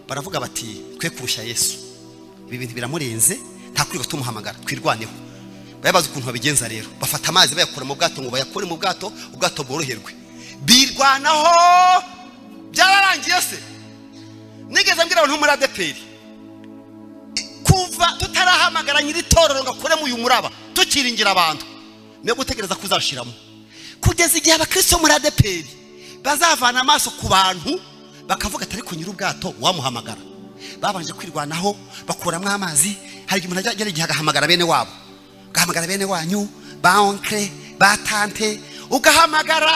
baravuga bati twe kurusha Yesu, ibi bintu biramurenze, nta kwirirwa tumuhamagara, twirwaneho. Babaza ukuntu babigenza rero, bafata amazi bayakura mu bwato ngo bayakure mu bwato, ubwato bworoherwe. Birwanaho byararangiye se. Nigeze mbwira abantu muri ADEPR, kuva tutarahamagara nyiri torero ngo akore mu uyu muraba, tukiringira abantu niyo gutegereza kuzashiramo, kugeza igihe abakristo muri ADEPR bazavana amaso ku bantu bakavuga ati ariko nyiri ubwato wamuhamagara. Babanje kwirwanaho bakuramo amazi. Hari igihe umuntu ajya igihe agahamagara bene wabo, ugahamagara bene wanyu, ba onkle, ba tante, ugahamagara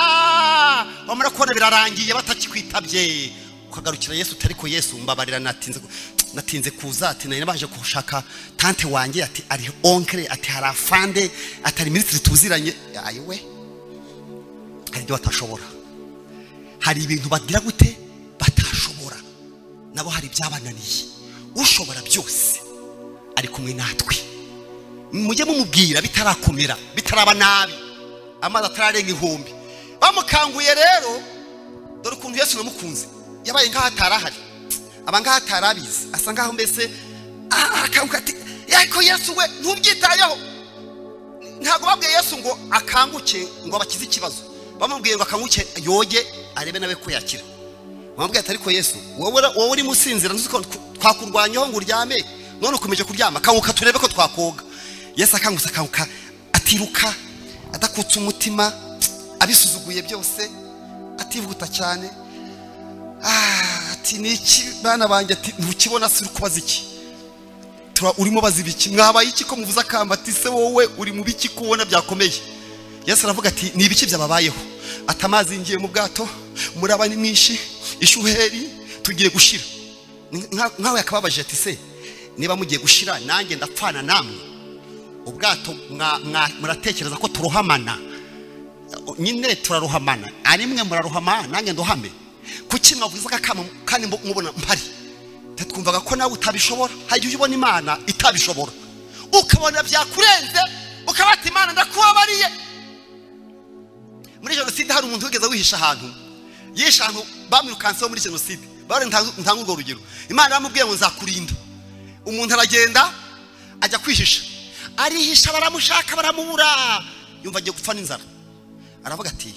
wamara kubona birarangiye batakikwitabye, ukagarukira Yesu utari ko Yesu mbabarira, natinze kuza, ati nari baje gushaka tante wanjye, ati ari onkle, ati hari afande, atari ministri tuziranye. Ayiwe, hari ibyo batashobora, hari ibintu bagira gute batashobora, nabo hari ibyabananiye. Ushobora byose ari kumwe natwe. Mujye mumubwira bitarakomera, bitaraba nabi, amazi atararenga inkombe. Bamukanguye rero, dore ukuntu Yesu namukunze, yabaye nkaho atarahari, aba nkaho atarabizi, asa nkaho mbese akanguka ati ariko Yesu we ntubyitayeho. Ntabwo babwiye Yesu ngo akanguke ngo abakize ikibazo, bamubwiye ngo akanguke yoge arebe nawe ko yakira. Bamubwiye ati ariko Yesu wowe uri musinzira, ntuzi ko twakurwanyeho ngo uryame, none ukomeje kuryama, kanguka turebe ko twakoga. Yesu akangutse, akanguka atiruka, adakutse umutima, abisuzuguye byose, atihuta cyane. Ati niki bana banjye, ati ntukibona se uri kubaza iki? Urimo baza ibiki? Mwabaye iki ko muvuze akamba? Ati se wowe uri mu biki kubona byakomeye? Yesu aravuga ati ni ibiki byababayeho? Ati amazi ngiye mu bwato, muraba ni mwinshi, ishuheri tugiye gushira. Nkawe yakababaje ati se niba mugiye gushira nanjye ndapfana namwe, ubwato muratekereza ko turohamana? Nyine turarohamana, ari mwe murarohama nanjye ndohame. Kuki mwavuze akama kandi mubona mpari? Twumvaga ko nawe utabishobora. Hari igihe ubona Imana itabishobora, ukabona byakurenze, ukabata Imana ndakubabariye. Muri jenoside hari umuntu wigeze wihisha ahantu, yisha ahantu bamwirukanseho muri jenoside, bare ntanga urwo rugero. Imana yamubwiye ngo nzakurinda. Umuntu aragenda ajya kwihisha, arihisha, baramushaka baramubura, yumva agiye gupfa n'inzara. Aravuga ati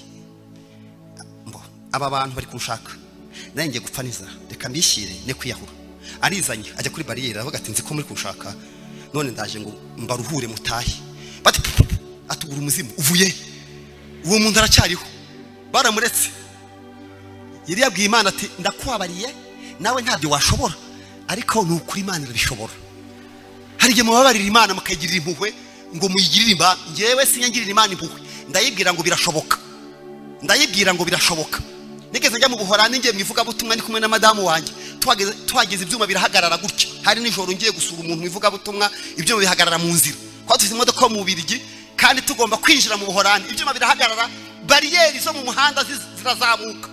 mbo aba bantu bari kunshaka, nanjye ngiye gupfa n'inzara, reka mbishyire ne kwiyahura. Arizanye ajya kuri bariyeri, aravuga ati nzi ko muri kunshaka, none ndaje ngo mbaruhure mutahe. Bati Atugura umuzimu uvuye. Uwo muntu aracyariho, baramuretse. Yari yabwiye Imana ati ndakwabariye nawe ntabyo washobora, ariko ni ukuri Imana irabishobora. Hari igihe mubabarira Imana mukayigirira impuhwe ngo muyigirire imba. Njyewe sinyangirira Imana impuhwe, ndayibwira ngo birashoboka, ndayibwira ngo birashoboka. Nigeze njya mu Buholandi ngiye mu ivugabutumwa ndi kumwe na madamu wanjye, twageze ibyuma birahagarara gutya. Hari nijoro ngiye gusura umuntu mu ivugabutumwa, ibyuma bihagarara mu nzira. Kwa dufite imodoka yo mu Bubiligi kandi tugomba kwinjira mu Buholandi, ibyuma birahagarara, bariyeri zo mu muhanda zirazamuka.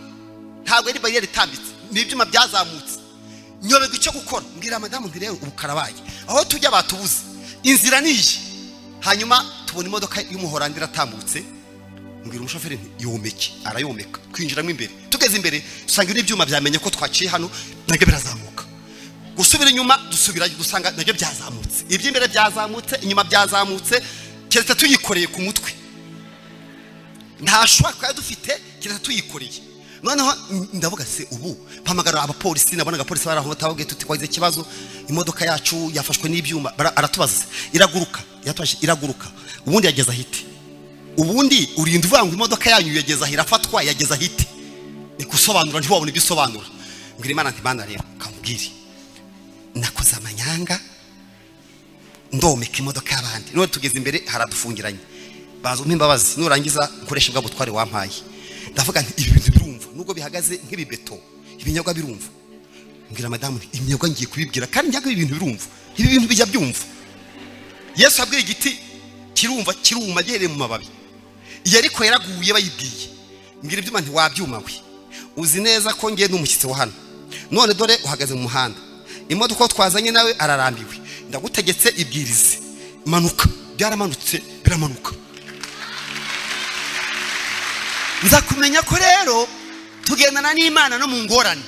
Ntabwo ari bariyeri itambitse, ni ibyuma byazamutse. Nyoberwa icyo gukora, mbwira madamu nti rero ubu karabaye, aho tujya batubuze, inzira ni iyi. Hanyuma tubona imodoka y'Umuholandi iratambutse, mbwira umushoferi nti yomeke, arayomeka, twinjiramo imbere. Tugeze imbere dusanga n'ibyuma byamenye ko twaciye hano, nabyo birazamuka. Gusubira inyuma dusubirayo dusanga nabyo byazamutse, iby'imbere byazamutse, inyuma byazamutse, keretse tuyikoreye ku mutwe. Nta shwa twari dufite, keretse tuyikoreye. Noneho ndavuga se ubu mpamagara abapolisi, nabona abapolisi bari aho batababwiye tuti twagize ikibazo, imodoka yacu yafashwe n'ibyuma. Aratubaza iraguruka, yatwaje iraguruka, ubundi yageze ahite. Ubundi urinda uvuga ngo imodoka yanyu yageze aho irafatwa, yageze ahite. Ni gusobanura ntiwabona ibyo usobanura. Mbwira Imana nti Mana rero kamubwire, nakoze amanyanga ndomeka imodoka y'abandi, none tugeze imbere haradufungiranye, baza umpa imbabazi, nurangiza nkoresha bwa butware wampaye. Ndavuga nti ibi bintu birumva nubwo bihagaze nk'ibibeto, ibinyobwa birumva. Mbwira madamu nti ibinyobwa ngiye kubibwira kandi njyaga ibi bintu birumva, ibi bintu bijya byumva. Yesu abwiye igiti kirumva, kiruma gihereye mu mababi. Iyo ariko yaraguye bayibwiye. Mbwira ibyuma nti wabyuma we, uzi neza ko ngiye n'umushyitsi wa hano, none dore uhagaze mu muhanda, imodoka twazanye nawe ararambiwe, ndagutegetse ibwirize, manuka. Byaramanutse, biramanuka. Nza kumenya ko rero tugendana n'Imana no mu ngorane.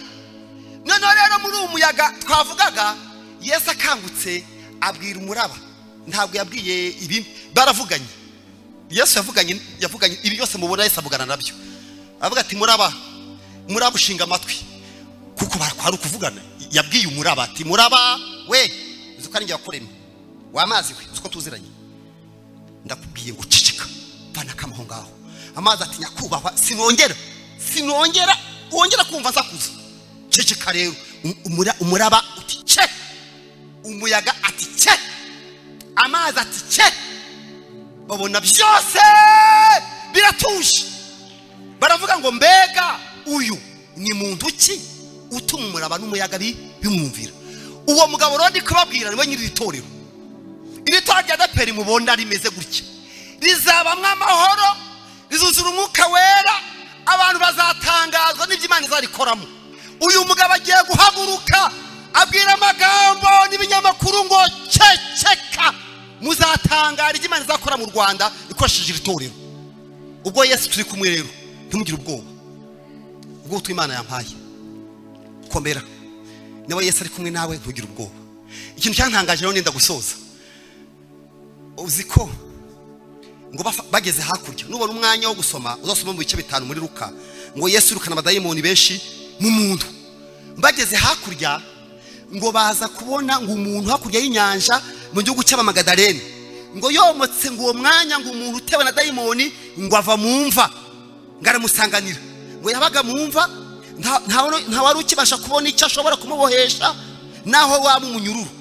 Noneho rero muri uwo muyaga twavugaga, Yesu akangutse abwira umuraba. Ntabwo yabwiye ibi, baravuganye. Yesu yavuganye ibi byose mubona Yesu avugana nabyo. Avuga ati muraba, muraba ushinga amatwi, kuko bakwari ukuvugana. Yabwiye umuraba ati muraba we, uzi ko ari njye wakuremye, w'amazi we, uzi ko tuziranye, ndakubwiye ngo ceceka, vana akamaho ngaho. Amazi ati nyakubahwa, sinongera wongera kumva nsakuza, ceceka rero. Umuraba uti ce, umuyaga ati ce, amazi ati ce, babona byose biratuje. Baravuga ngo mbega uyu ni muntu ki utuma umuraba n'umuyaga bimwumvira. Uwo mugabo rero ndi kubabwira niwe nyiri itorero. Iri torero rya ADEPR mubona rimeze gutya, rizabamwo amahoro, rizuzura umwuka wera, abantu bazatangazwa n'ibyo Imana izarikoramo. Uyu mugabo agiye guhaguruka abwira amagambo n'ibinyamakuru ngo ceceka, muzatangara ibyo Imana izakora mu Rwanda ikoresheje iri torero. Ubwo Yesu turi kumwe rero, ntimugire ubwoba. Ubwo ubutumwa Imana yampaye, komera. Niba Yesu ari kumwe nawe ntugire ubwoba. Ikintu cyantangaje rero nenda gusoza, uzi ko ngo bageze hakurya, nubona umwanya wo gusoma uzasoma mu bice 5 muri Luka, ngo Yesu yirukana abadayimoni benshi mu muntu. Bageze hakurya ngo baza kubona ngo umuntu hakurya y'inyanja mu gihugu cy'Abamagadalene, ngo yomotse ngo uwo mwanya ngo umuntu utewe na dayimoni ngo ava mu mva, ngo aramusanganira. Ngo yabaga mu mva, nta wari ukibasha kubona icyo ashobora kumubohesha naho waba umunyururu,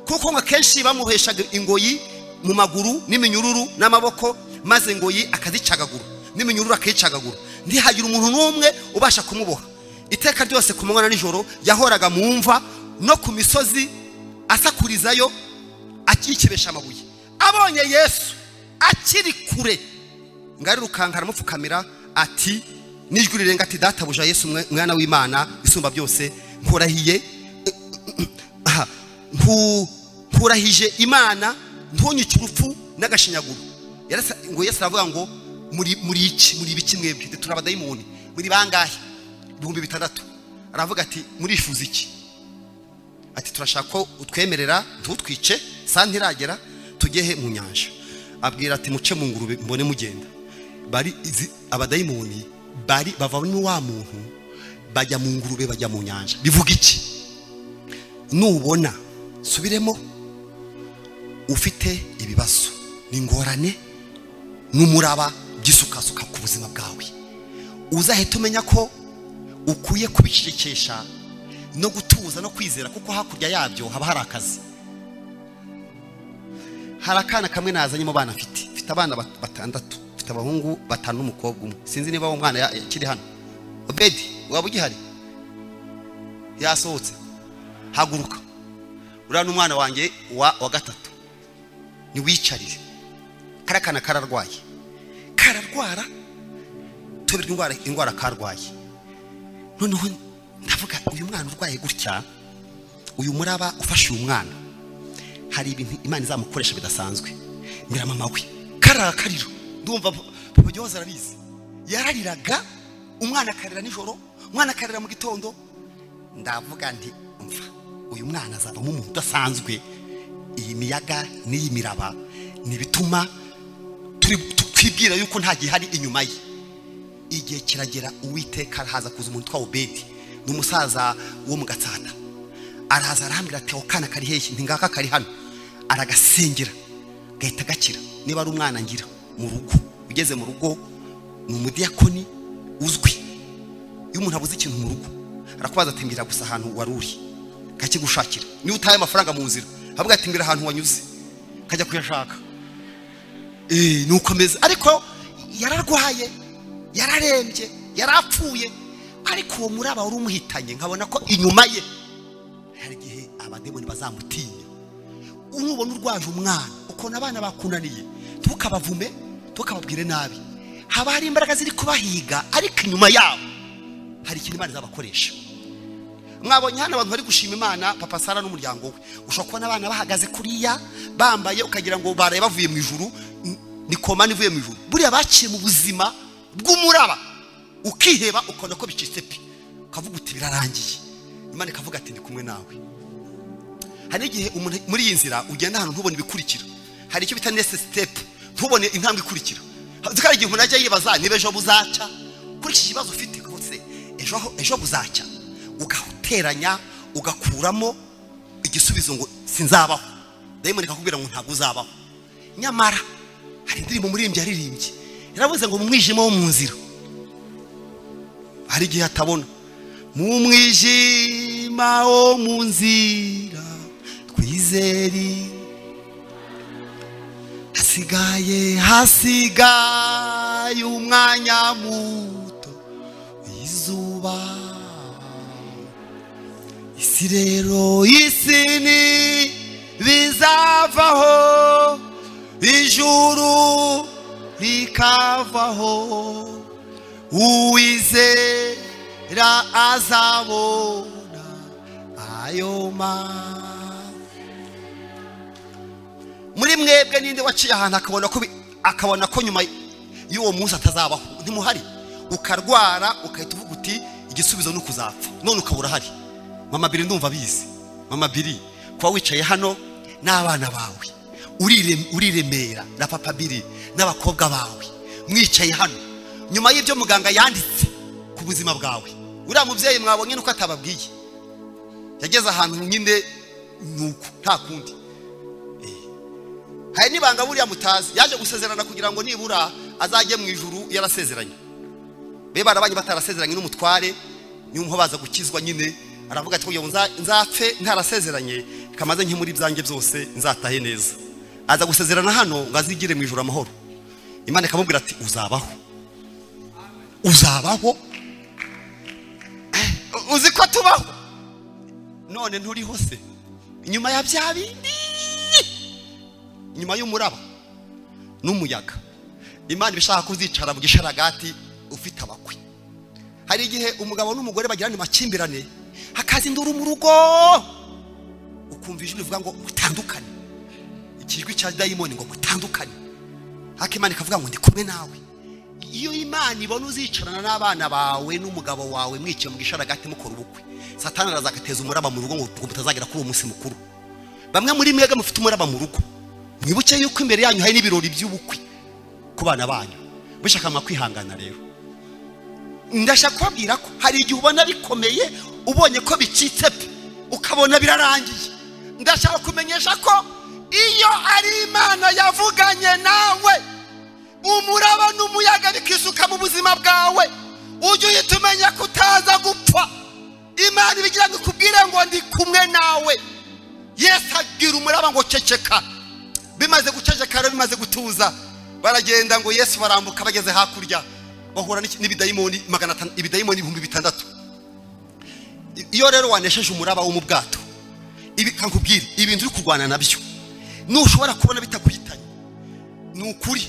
kuko ngo akenshi bamuheshaga ingoyi mu maguru n'iminyururu n'amaboko, maze ingoyi akazicagagura n'iminyururu akayicagagura, ntihagire umuntu n'umwe ubasha kumuboha. Iteka ryose ku manywa na nijoro yahoraga mu mva no ku misozi asakurizayo akikebesha amabuye. Abonye Yesu akiri kure, ngo arirukanka aramupfukamira ati n'ijwi rirenga ati databuja Yesu mwana w'Imana isumba byose, nkurahiye nkurahije Imana ntunyice urupfu n'agashinyaguro. Ngo Yesu aravuga ngo muri iki, muri ibiki mwebwe, turi abadayimoni, muri bangahe? 6000. Aravuga ati murifuza iki? Ati turashaka ko utwemerera ntutwice, saa ntiragera tugehe mu nyanja. Abwira ati muce mu ngurube mbone mugenda. Bari abadayimoni bari bava muri wa muntu bajya mu ngurube, bajya mu nyanja. Bivuga iki? Nubona subiremo ufite ibibazo n'ingorane, n'umuraba byisukasuka ku buzima bwawe, uzahita umenya ko ukwiye kubicecekesha no gutuza no kwizera, kuko hakurya yabyo haba hari akazi. Hari akana kamwe nazanye mu bana mfite abana batandatu, mfite abahungu batanu n'umukobwa umwe. Sinzi niba uwo mwana yakiri hano. Obedi, waba ugihari? Yasohotse. Haguruka. Uriya ni umwana wanjye wa gatatu, niwicarire. Kariya kana kararwaye, kararwara tuberwa indwara karwaye. Noneho ndavuga uyu mwana urwaye gutya, uyu muraba ufashe uyu mwana, hari ibintu Imana izamukoresha bidasanzwe. Mbira mama we karakarira, ndumva papa Gihoza arabizi, yarariraga umwana akarira nijoro, umwana akarira mu gitondo. Ndavuga nti umva, uyu mwana azavamo umuntu udasanzwe. Iyi miyaga n'iyi miraba ni bituma twibwira yuko nta gihari inyuma ye. Igihe kiragera Uwiteka arahaza kuza umuntu twa Obedi, ni umusaza wo mu Gatsata. Araza arambwira ati akana kari hehe? Nti ngaka kari hano. Aragasengera gahita gakira. Niba ari umwana ngira mu rugo, ugeze mu rugo ni umudiyakoni uzwi. Iyo umuntu abuze ikintu mu rugo arakubaza ati mbwira gusa ahantu wari uri, kakigushakira. Niba utaye amafaranga mu nzira avuga ati mbwira ahantu wanyuze, kajya kuyashaka. Nuko ameze. Ariko yararwaye, yararembye, yarapfuye, ariko uwo muraba wari umuhitanye, nkabona ko inyuma ye hari igihe abademoni bazamutinya. Unubona urwaje umwana, ukona abana bakunaniye, ntukabavume, ntukababwire nabi. Haba hari imbaraga ziri kubahiga, ariko inyuma yabo hari ikintu Imana izabakoresha. Mwabonye hano abantu bari gushima Imana, Papa Sara n'umuryango we. Ushobora kubona abana bahagaze kuriya bambaye ukagira ngo baraye bavuye mu ijuru, ni koma nivuye mu ijuru. Buriya baciye mu buzima bw'umuraba, ukiheba ukabona ko bicitse pe, ukavuga uti birarangiye. Imana ikavuga ati ndi kumwe nawe. Hari igihe muri iyi nzira ugenda ahantu ntubone ibikurikira, hari icyo bita next step, ntubone intambwe ikurikira. Hari igihe umuntu ajya yibaza niba ejo buzacya, kuri iki kibazo ufite kose ejo buzacya, ugateranya ugakuramo igisubizo ngo sinzabaho. Dayimoni ikakubwira ngo ntabwo uzabaho. Nyamara hari indirimbo umuririmbyi yaririmbye, yaravuze ngo mu mwijima wo mu nzira hari igihe atabona. Mu mwijima wo mu nzira twizeri, hasigaye hasigaye umwanya muto izuba. Isi rero isi ni bizavaho, ijuru rikavaho, uwizera azabona ayo ma. Muri mwebwe ninde waciye ahantu akabona ko nyuma y'uwo munsi atazabaho? Ntimuhari. Ukarwara ukahita uvuga uti igisubizo ni ukuzapfa, none ukabura hari. Mama Biri ndumva bizi. Mama Biri, kuba wicaye hano n'abana bawe, uriremera na Papa Biri n'abakobwa bawe, mwicaye hano nyuma y'ibyo muganga yanditse ku buzima bwawe. Uriya mubyeyi mwabonye nuko atababwiye, yageze ahantu nyine nuko nta kundi. Hari nibanga buriya mutazi, yaje gusezerana kugira ngo nibura azajye mu ijuru yarasezeranye. Be barabanye batarasezeranye n'umutware, niho baza gukizwa nyine. Aravuga ati nzapfe ntarasezeranye, kamaze nke muri byanjye byose nzatahe neza. Aza gusezerana hano ngo azigire mu ijuru amahoro. Imana ikamubwira ati uzabaho, uzabaho. Uzi ko tubaho none nturiho se? Inyuma ya bya bindi, inyuma y'umuraba n'umuyaga, Imana ibishaka kuzicara mu gisharagati ufite abakwe. Hari igihe umugabo n'umugore bagirana amakimbirane, hakaza induru mu rugo, ukumva ijwi rivuga ngo mutandukane. Ikijwi cya dayimoni ngo mutandukane. Haka Imana ikavuga ngo ndi kumwe nawe. Iyo Imana ibona uzicarana n'abana bawe n'umugabo wawe mwicaye mu gisharagati mukora ubukwe, Satani araza agateza umuraba mu rugo ngo mutazagera kuri uwo munsi mukuru. Bamwe muri mwebwe mufite umuraba mu rugo, mwibuke yuko imbere yanyu hari n'ibirori by'ubukwe ku bana banyu. Bishaka kwihangana rero. Ndashaka kubabwira ko hari igihe ubona bikomeye, ubonye ko bicitse pe, ukabona birarangiye. Ndashaka kumenyesha ko iyo ari Imana yavuganye nawe, Umuraba n'umuyaga bikisuka mu buzima bwawe, ujye uhita umenya ko utaza gupfa. Imana ibigira ngo ikubwire ngo ndi kumwe nawe. Yesu abwira umuraba ngo ceceka. Bimaze guceceka rero, bimaze gutuza, baragenda ngo Yesu barambuka, bageze hakurya bahura n'ibidayimoni 500, ibidayimoni 6000. Iyo rero wanesheje umuraba wo mu bwato, ibi kankubwira ibintu uri kurwana nabyo nushobora kubona bitaguhitanye. Ni ukuri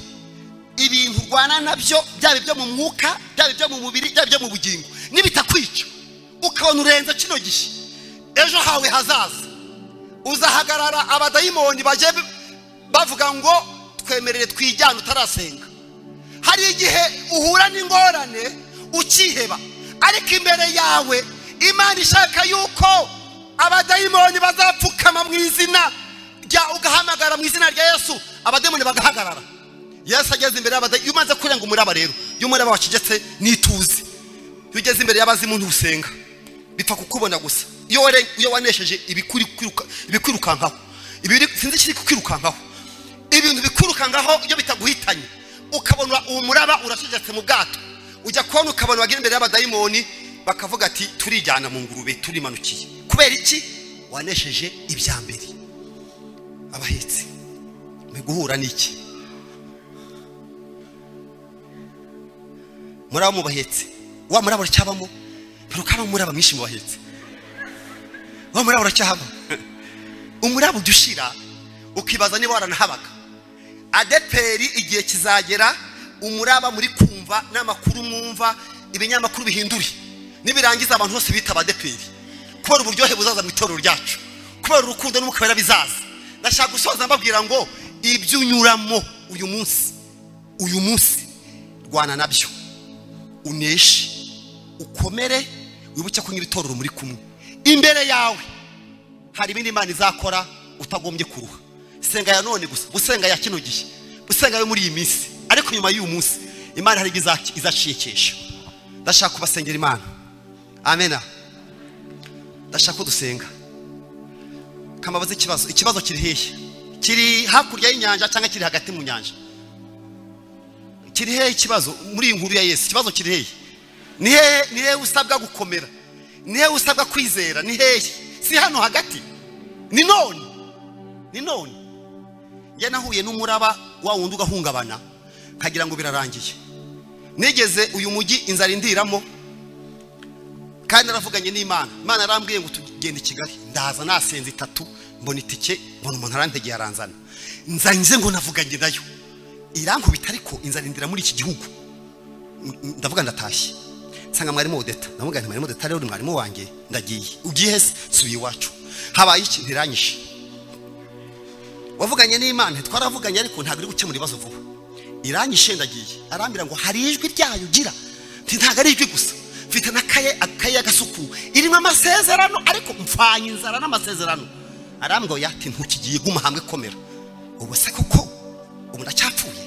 ibintu urwana nabyo, byaba ibyo mu mwuka, byaba ibyo mu mubiri, byaba ibyo mu bugingo, nibitakwica ukabona urenze kino gihe, ejo hawe hazaza uzahagarara abadayimoni baje bavuga ngo twemerere twijyane utarasenga. Hari igihe uhura n'ingorane ukiheba, ariko imbere yawe Imana ishaka yuko abadayimoni bazapfukama mu izina rya, ugahamagara mu izina rya Yesu, abadayimoni bagahagarara. Yesu ageze imbere y'abadayimoni, iyo umaze kurenga umuraba rero, iyo umuraba wacecetse n'ituze, iyo ugeze imbere y'abazimu ntusenga, bipfa kukubona gusa. Iyo wanesheje ibikwirukankaho, sinzi ikiri kukwirukankaho, ibintu bikwirukankaho iyo bitaguhitanye, ukabona uwo muraba uracecetse mu bwato, ujya kubona ukabona wagira imbere y'abadayimoni bakavuga ati turijyana mu ngurube, turimanukiye. Kubera iki? Wanesheje ibya mbere. Abahetse mu guhura n'iki? Muraba mu bahetse, wa muraba uracyabamo, perukaba muraba mwinshi mu bahetse, wa muraba uracyahaba. Umuraba udushira ukibaza niba waranahabaga. Adeperi igihe kizagera umuraba muri kumva n'amakuru mwumva, ibinyamakuru bihinduri, nibirangiza abantu bose bita abadeperi kubera uburyohe buzaza mu itorero ryacu, kubera urukundo n'umukabera bizaza. Ndashaka gusoza mbabwira ngo ibyo unyuramo uyu munsi, uyu munsi rwana nabyo, uneshe, ukomere, wibuke ko nyiri itorero muri kumwe. Imbere yawe hari ibindi Imana izakora utagombye kuruha. Senga ya none gusa, gusenga ya kino gihe, gusenga yo muri iyi minsi, ariko nyuma y'uyu munsi Imana hari izaciyekesha. Ndashaka kubasengera Imana. Amena. Ndashaka ko dusenga. Kamabaze ikibazo, ikibazo kiri hehe? Kiri hakurya y'inyanja cyangwa kiri hagati mu nyanja? Kiri hehe ikibazo muri iyi nkuru ya Yesu? Ikibazo kiri hehe? Ni hehe, ni hehe usabwa gukomera? Ni hehe usabwa kwizera? Ni hehe? Si hano hagati? Ni none. Ni none. Njye nahuye n'umuraba wa wundi ugahungabana kagira ngo birarangiye. Nigeze uyu mujyi inzara indiramo, kandi naravuganye n'Imana. Imana yarambwiye ngo tugende i Kigali. Ndaza nasenze itatu, mbona itike, mbona umuntu arantegeye aranzana. Nzanye ngo navuganye nayo, irankubita ariko inzara indira muri iki gihugu. Ndavuga ndatashye, nsanga mwarimu Odeta. Ndavuga nti mwarimu Odeta rero mwarimu wanjye, ndagiye. Ugiye he? Subiye iwacu. Habaye iki? Ntiranyishe. Wavuganye n'Imana, twaravuganye ariko ntabwo iri gukemura ibibazo vuba. Iranyishe ndagiye. Arambwira ngo hari ijwi ryayo ugira. Nti ntabwo ari ijwi gusa, mfite n'akaye, akaye agasuku irimo amasezerano, ariko mfanye inzara n'amasezerano. Arambwira ati ntukigiye, guma hamwe, komera. Ubu se koko ubu ndacyapfuye?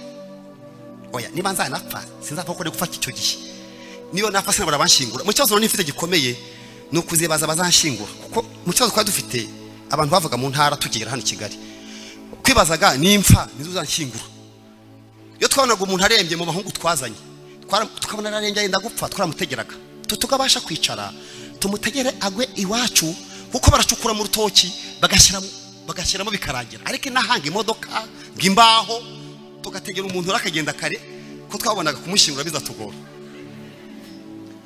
Oya, niba nzanapfa sinzapfa ko gufata icyo gihe. Niyo napfa sinabura banshingura. Mu kibazo nifite gikomeye ni ukuzibaza bazanshingura, kuko mu kibazo twari dufite abantu bavuga mu ntara tugera hano i Kigali, kwibazaga nimfa nizuzanshyingura. Iyo twabonaga umuntu arembye mu bahungu twazanye, tukabona ararembye yenda gupfa, twaramutegeraga tukabasha kwicara tumutegere agwe iwacu, kuko baracukura mu rutoki bagashyiramo bikarangira. Ariko inahanga imodoka ngimbaho tugategera umuntu akagenda kare, ko twabonaga kumushyingura bizatugora.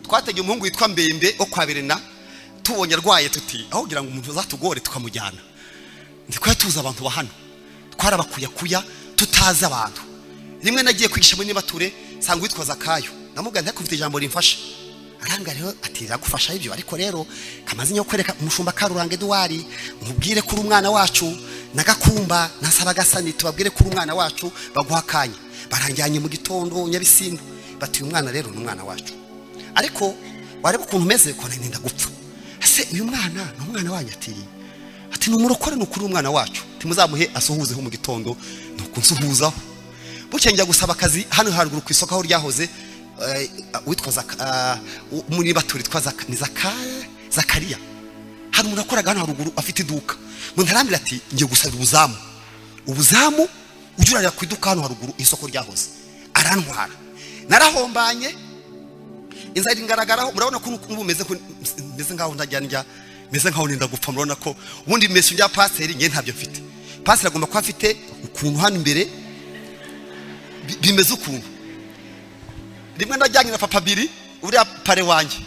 Twategeye umuhungu witwa Mbembe wo kwa Berena, tubonye arwaye tuti aho kugira ngo umuntu azatugore tukamujyana. Ndikwa tuza abantu bahano, twarabakuyakuya tutazi abantu. Rimwe nagiye kwigisha muri Nibature, sanga witwa Zakayo, namubwira nti ufite ijambo rimfasha. Arambwira rero ati iragufasha ibyo, ariko rero kamaze nyo kwereka umushumba Karuranga Edouard, nkubwire kuri umwana wacu nagakumba nasaba gasani, tubabwire kuri umwana wacu baguha akanya. Baranjyanye mu gitondo Nyabisindu, bati uyu mwana rero ni umwana wacu, ariko wareba ukuntu umeze ko nenda gupfa. Ese uyu mwana ni umwana wanyu? Ati ni umurokore, ni ukuri umwana wacu, timuzamuhe asuhuzeho mu gitondo. Nuko nsuhuzaho bucye njya gusaba akazi hano haruguru ku isoko aho ryahoze, witwa muri Nibature witwa Zakariya. Hari umuntu akoraga hano haruguru afite iduka. Umuntu arambwira ati ngiye gusaba ubuzamu, ubuzamu ujya urarira ku iduka hano haruguru isoko ryahoze. Barantwara, narahombanye, inzara ingaragaraho. Murabona ko ubu meze meze nkaho ntajya njya, meze nkaho nenda gupfa. Murabona ko ubundi mese njya paseri nge ntabyo mfite. Paseri agomba kuba afite ukuntu hano imbere bimeze ukuntu. Rimwe ndajyanye na papa Biri uriya pare wanjye,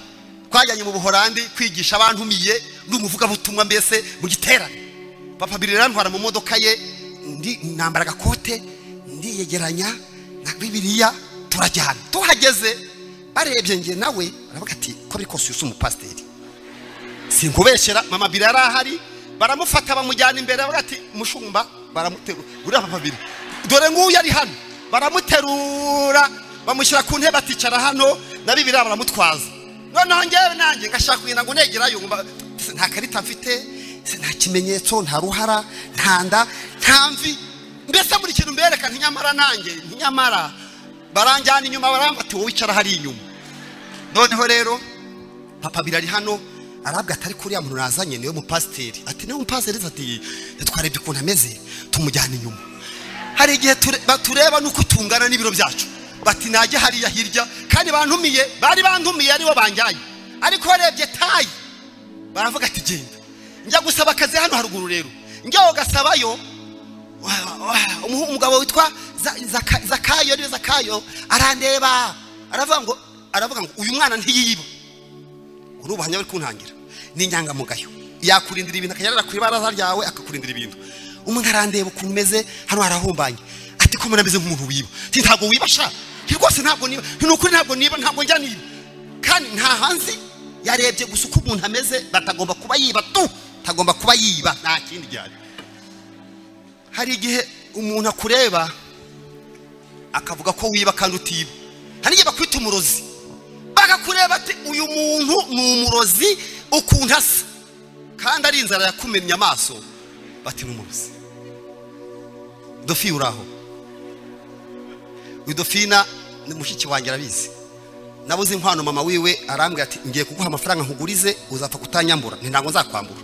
twajyanye mu Buholandi kwigisha abantu miye n'umuvuga butumwa mbese mu giterane. Papa Biri rantwara mu modoka ye, ndi nambara agakote, ndiyegeranya na Bibiliya, turajyana. Tuhageze barebye nge nawe baravuga ati ko biri kose uyu umupasiteri. Sinkubeshera, mama Biri arahari, baramufata bamujyana imbere, baravuga ati mushumba, baramuterura. Uriya papa Biri dore nguyu ari hano, baramuterura bamushyira ku ntebe aticara hano, na Bibiliya baramutwaza. Noneho ngewe nanjye ngashaka kugenda ngo negerayo, nta karita mfite, nta kimenyetso, nta ruhara, nta nda, nta mvi, mbese muri kintu mbereka ntinyamara nanjye ntinyamara. Baranjyana inyuma, barambati wowe wicara hari inyuma. Noneho rero papa Biri ari hano, arabwa atari kuriya muntu nazanye niwe mupasiteri. Ati niwe mupasiteri, ati twarebye ukuntu ameze tumujyana inyuma. Hari igihe batureba nuko tungana n'ibiro byacu, bati najye hariya hirya, kandi bantumiye, bari bantumiye aribo banjyanye, ariko barebye tayi baravuga ati genda. Njya gusaba akazi hano haruguru rero, njya gasabayo umugabo witwa Zakayo, niwe Zakayo, arandeba aravuga ngo uyu mwana ntiyiba. Urubuhanya bari kuntangira ni inyangamugayo, yakurindira ibintu akanyarara ku ibaraza ryawe akakurindira ibintu. Umuntu arandeba ukuntu meze hano harahumbanye, ati ko murabeze nk'umuntu wiba. Ati ntabwo wiba sha, rwose ntabwo niba, ni ukuri ntabwo niba, ntabwo njya niba. Kandi nta hanzi yarebye gusa uko umuntu ameze, batagomba kuba yiba tu, tagomba kuba yiba, nta kindi gihari. Hari igihe umuntu akureba akavuga ko wiba kandi utiba. Hari igihe bakwita umurozi, bakakureba ati uyu muntu ni umurozi ukuntu asa, kandi ari inzara yakumennye amaso, bati ni umurozi. Dofi uraho, uyu Dofina ni mushiki wanjye arabizi. Nabuze inkwano mama wiwe arambwira ati ngiye kuguha amafaranga nkugurize uzapfa kutanyambura. Nti ntabwo nzakwambura,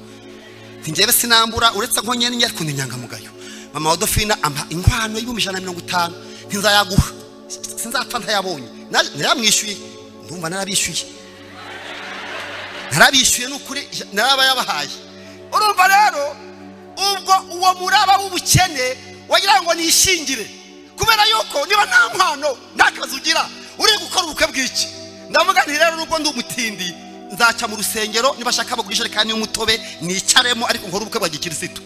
nti njyewe sinambura uretse ko nyene njye ariko inyangamugayo. Mama wa Dofina ampa inkwano y'150,000, ntinzayaguha, sinzapfa ntayabonye. Naramwishyuye, ndumva narabishyuye, narabishyuye n'ukuri narabayabahaye. Urumva rero ubwo uwo muraba w'ubukene wagira ngo nishingire, kubera yuko niba nta nkwano nta kazi ugira uri gukora ubukwe bw'iki. Ndavuga nti rero nubwo ndi umutindi nzaca mu rusengero, niba shaka bagurisha kandi y'umutobe nicaremo, ariko nkora ubukwe bwa gikirisitu.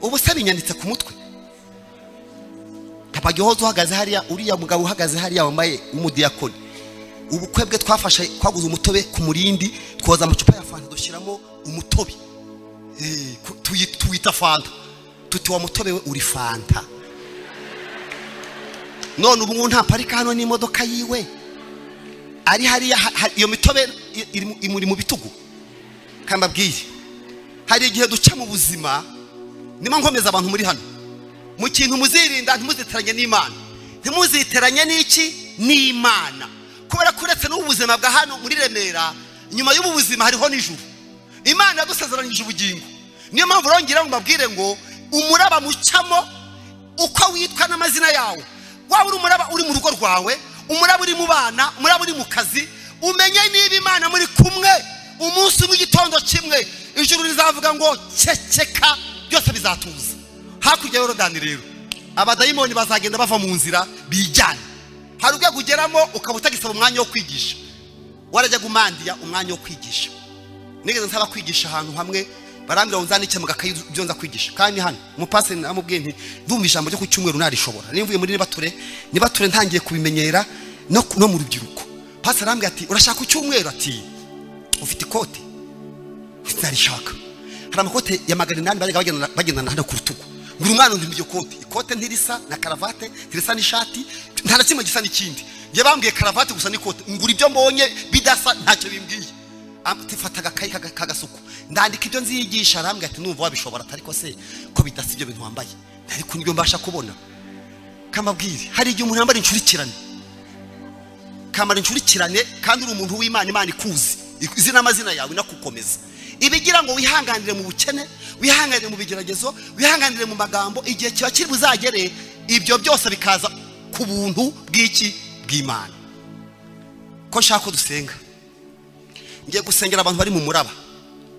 Ubu se binyanditse ku mutwe. Papa Gihozo uhagaze hariya, uriya mugabo uhagaze hariya wambaye umudiyakoni, ubukwe bwe twafashe twaguze umutobe ku murindi, twoza amacupa ya fanta dushyiramo umutobe, tuwita fanta, tuti wa mutobe we uri fanta. None ubu nta parika hano n'imodoka yiwe ari hariya, iyo mitobe imuri mu bitugu. Kambabwiye hari igihe duca mu buzima, nima nkomeza abantu muri hano mu kintu muzirinda, ntimuziteranye n'Imana, ntimuziteranye n'iki n'Imana, kubera ko uretse n'ubuzima bwa hano muri Remera, nyuma y'ubu buzima hariho n'ijuru. Imana yadusezeranyije ubugingo. Niyo mpamvu rongera ngo mbabwire ngo umuraba mucamo uko witwa n'amazina yawe, waba uri umuraba uri mu rugo rwawe, umuraba uri mu bana, umuraba uri mu kazi, umenye niba Imana muri kumwe. Umunsi w'igitondo kimwe ijuru rizavuga ngo ceceka, byose bizatuza. Hakurya ya Yorodani rero abadayimoni bazagenda bava mu nzira bijyana. Hari urwego ugeramo ukaba utagisaba umwanya wo kwigisha, warajya gumandiya umwanya wo kwigisha. Nigeze nsaba kwigisha ahantu hamwe, barambwira ngo nzandike mu gakayi ibyo nza kwigisha. Kandi hano umupasiteri namubwiye nti ndumva ijambo ryo ku cyumweru narishobora, nimvuye muri nibature ntangiye kubimenyera no mu rubyiruko. Pasiteri arambwira ati urashaka ku cyumweru? Ati ufite ikote? Ntarishaka. Hari amakote ya 800 bajyaga bagendana hano ku rutugu. Ngura umwana undi iryo kote, ikote ntirisa na karavate, ntirisa n'ishati, nta na kimwe gisa n'ikindi. Njye bambwiye karavate gusa n'ikote, ngura ibyo mbonye bidasa ntacyo bimbwiye. Amfata agakayi kagasuku, ndandika ibyo nziyigisha. Arambwira ati numva wabishobora, ariko se ko bidasa ibyo bintu wambaye, ariko nibyo mbasha kubona. Kamabwire hari igihe umuntu yambara incurikirane, kamara incurikirane, kandi uri umuntu w'Imana, Imana ikuzi izina amazina yawe inakukomeza. Ibigira ngo wihanganire mu bukene, wihanganire mu bigeragezo, wihanganire mu magambo, igihe kiba kiri buzagere ibyo byose bikaza ku buntu bw'iki bw'Imana. Ko nshaka ko dusenga, ngiye gusengera abantu bari mu muraba.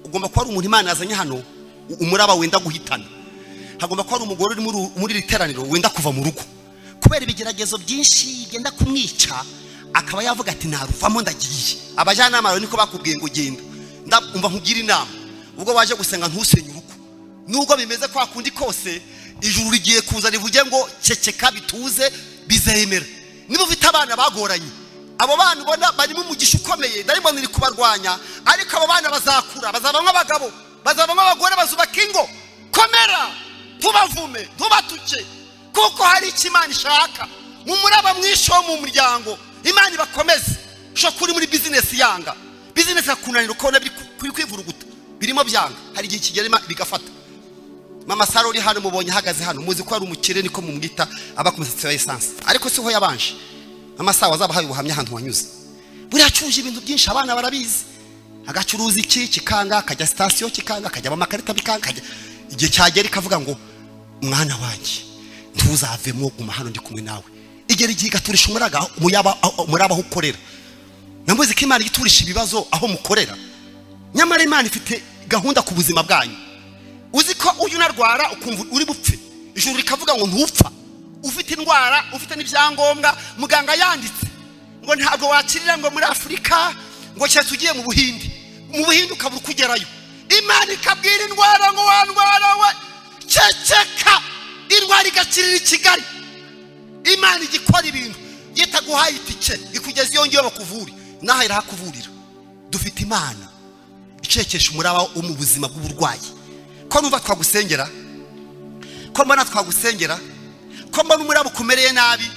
Ugomba kuba ari umuntu Imana yazanye hano, umuraba wenda guhitana. Hagomba kuba ari umugore uri muri iri teraniro wenda kuva mu rugo kubera ibigeragezo byinshi bigenda kumwica, akaba yavuga ati naruvamo ndagiye. Abajyanama bawe niko bakubwiye ngo genda, ndumva nkugira inama. Ubwo waje gusenga ntusenye urugo, nubwo bimeze kwa kundi kose, ijuru rigiye kuza rivuge ngo ceceka bituze, bizemera. Niba ufite abana bagoranye, abo bana ubona barimo umugisha ukomeye, dayimoni iri kubarwanya, ariko abo bana bazakura, bazabamo abagabo, bazabamo abagore, bazubaka ingo. Komera, ntubavume, ntubatuke, kuko hari icyo Imana ishaka mu muraba mwinshi wo mu muryango. Imana ibakomeze. Ushobora kuba uri muri bizinesi yanga, bizinesi yakunanira, ukabona biri kwivuruguta, birimo byanga, hari igihe kigera bigafata. Mama Saro uri hano mubonye ahagaze hano, muzi ko ari umukire, niko mumwita, aba ku musatsi wa essence, ariko siho yabanje. Mama Saro azabahaye ubuhamya ahantu wanyuze. Buriya acuruje ibintu byinshi, abana barabizi. Agacuruza iki kikanga, akajya sitasiyo kikanga, akajya amakarita bikanga, igihe cyagera ikavuga ngo mwana wanjye ntuzavemo, guma hano ndi kumwe nawe. Igera igihe igaturisha umuraba aho ukorera. Namuzi ko Imana iturisha ibibazo aho mukorera, nyamara Imana ifite gahunda ku buzima bwanyu. Uzi ko uyu unarwara ukumva uri bupfe, ijuru rikavuga ngo ntupfa. Ufite indwara, ufite n'ibyangombwa, muganga yanditse ngo ntabwo wakirira ngo muri Afurika, ngo cyese ugiye mu Buhindi, mu Buhindi ukabura kugerayo. Imana ikabwira indwara ngo wandwara we ceceka, indwara igakirira i Kigali. Imana igikora ibintu yitaguhaye itike ikugeza iyo ngiyo bakuvure, naho irahakuvurira. Dufite Imana icekesha umuraba wo mu buzima bw'uburwayi. Ko numva twagusengera, ko mbona twagusengera, ko mbona umuraba ukumereye nabi,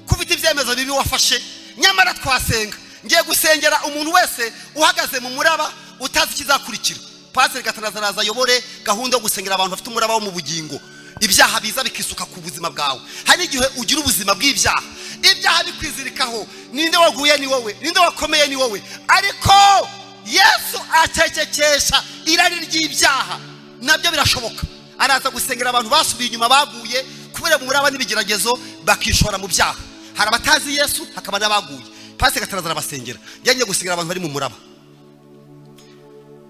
ko ufite ibyemezo bibi wafashe, nyamara twasenga. Ngiye gusengera umuntu wese uhagaze mu muraba utazi ikizakurikira. Pastor Gatanaza araza ayobore gahunda yo gusengera abantu bafite umuraba wo mu bugingo. Ibyaha biza bikisuka ku buzima bwawe. Hari igihe ugira ubuzima bw'ibyaha, ibyaha bikwizirikaho. Ninde waguye ni wowe, ninde wakomeye ni wowe, ariko Yesu acecekesha irari ry'ibyaha. Nabyo birashoboka. Araza gusengera abantu basubiye inyuma, baguye kubera mu muraba n'ibigeragezo, bakishora mu byaha. Hari abatazi Yesu, hakaba n'abaguye. Pastor Gatanaza arabasengera. Ngiye gusengera abantu bari mu muraba.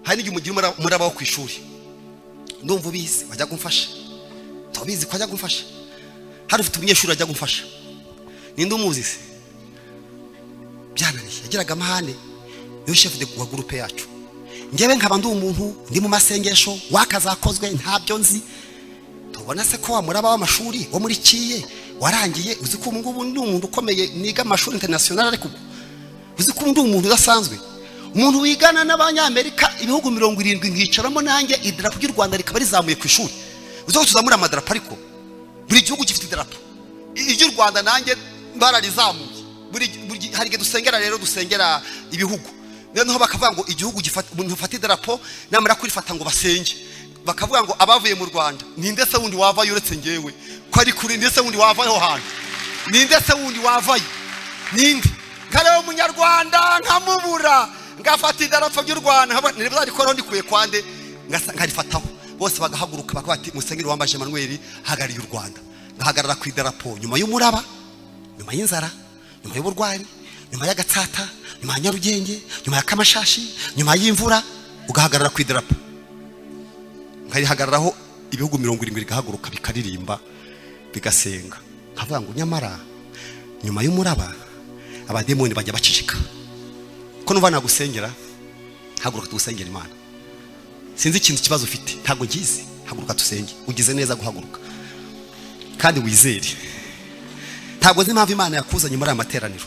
Hari n'igihe umugira umuraba wo ku ishuri, ndumva ubizi wajya gumfasha, tubizi ko ajya gumfasha. Hari ufite umunyeshuri ajya gumfasha, ninde umuzi se? Byananiye, yagiraga amahane, niwe chef de wa groupe yacu. Ngewe nkaba ndi umuntu ndi mu masengesho wakazakozwe ntabyo nzi. Tubona se ko wa muraba w'amashuri wo muri kiye warangiye, uzi ko ngubu ndi umuntu ukomeye niga amashuri international, ariko uzi ko ndi umuntu udasanzwe, umuntu wigana n'abanyamerika ibihugu 70 nkicaramo nanjye, idarapo ry'u Rwanda rikaba rizamuye ku ishuri. Uzi ko tuzamura amadarapo, ariko buri gihugu gifite idarapo iry'u Rwanda nanjye bararizamuye. Buri hari igihe dusengera rero, dusengera ibihugu, noneho bakavuga ngo igihugu gifata umuntu ufata idarapo, namara kurifata ngo basenge, bakavuga ngo abavuye mu Rwanda, ninde se wundi wavayo uretse ngewe? Ko ari kuri, ninde se wundi wavayo hantu? Ninde se wundi wavayo? Ninde? Nkareba umunyarwanda nkamubura, ngafata idarapo ry'u Rwanda, nibazarikoraho ndikuye kwande, nkarifataho. Bose bagahaguruka bakavuga ati Musenyeri Uwambaje Emmanuel hagarariye u Rwanda. Ngahagarara ku idarapo nyuma y'umuraba, nyuma y'inzara, nyuma y'uburwayi, nyuma y'agatsata, nyuma ya Nyarugenge, nyuma ya Kamashashi, nyuma y'imvura, ugahagarara ku idarapo. Nkarihagararaho ibihugu 70 bigahaguruka bikaririmba bigasenga. Nkavuga ngo nyamara nyuma y'umuraba abademoni bajya bacicika. Ko numva nagusengera, haguruka tugusengera Imana. Sinzi ikintu kibazo ufite, ntago ngizi, haguruka tusenge. Ugize neza guhaguruka kandi wizere. Ntabwo nzi impamvu Imana yakuzanye muri aya materaniro,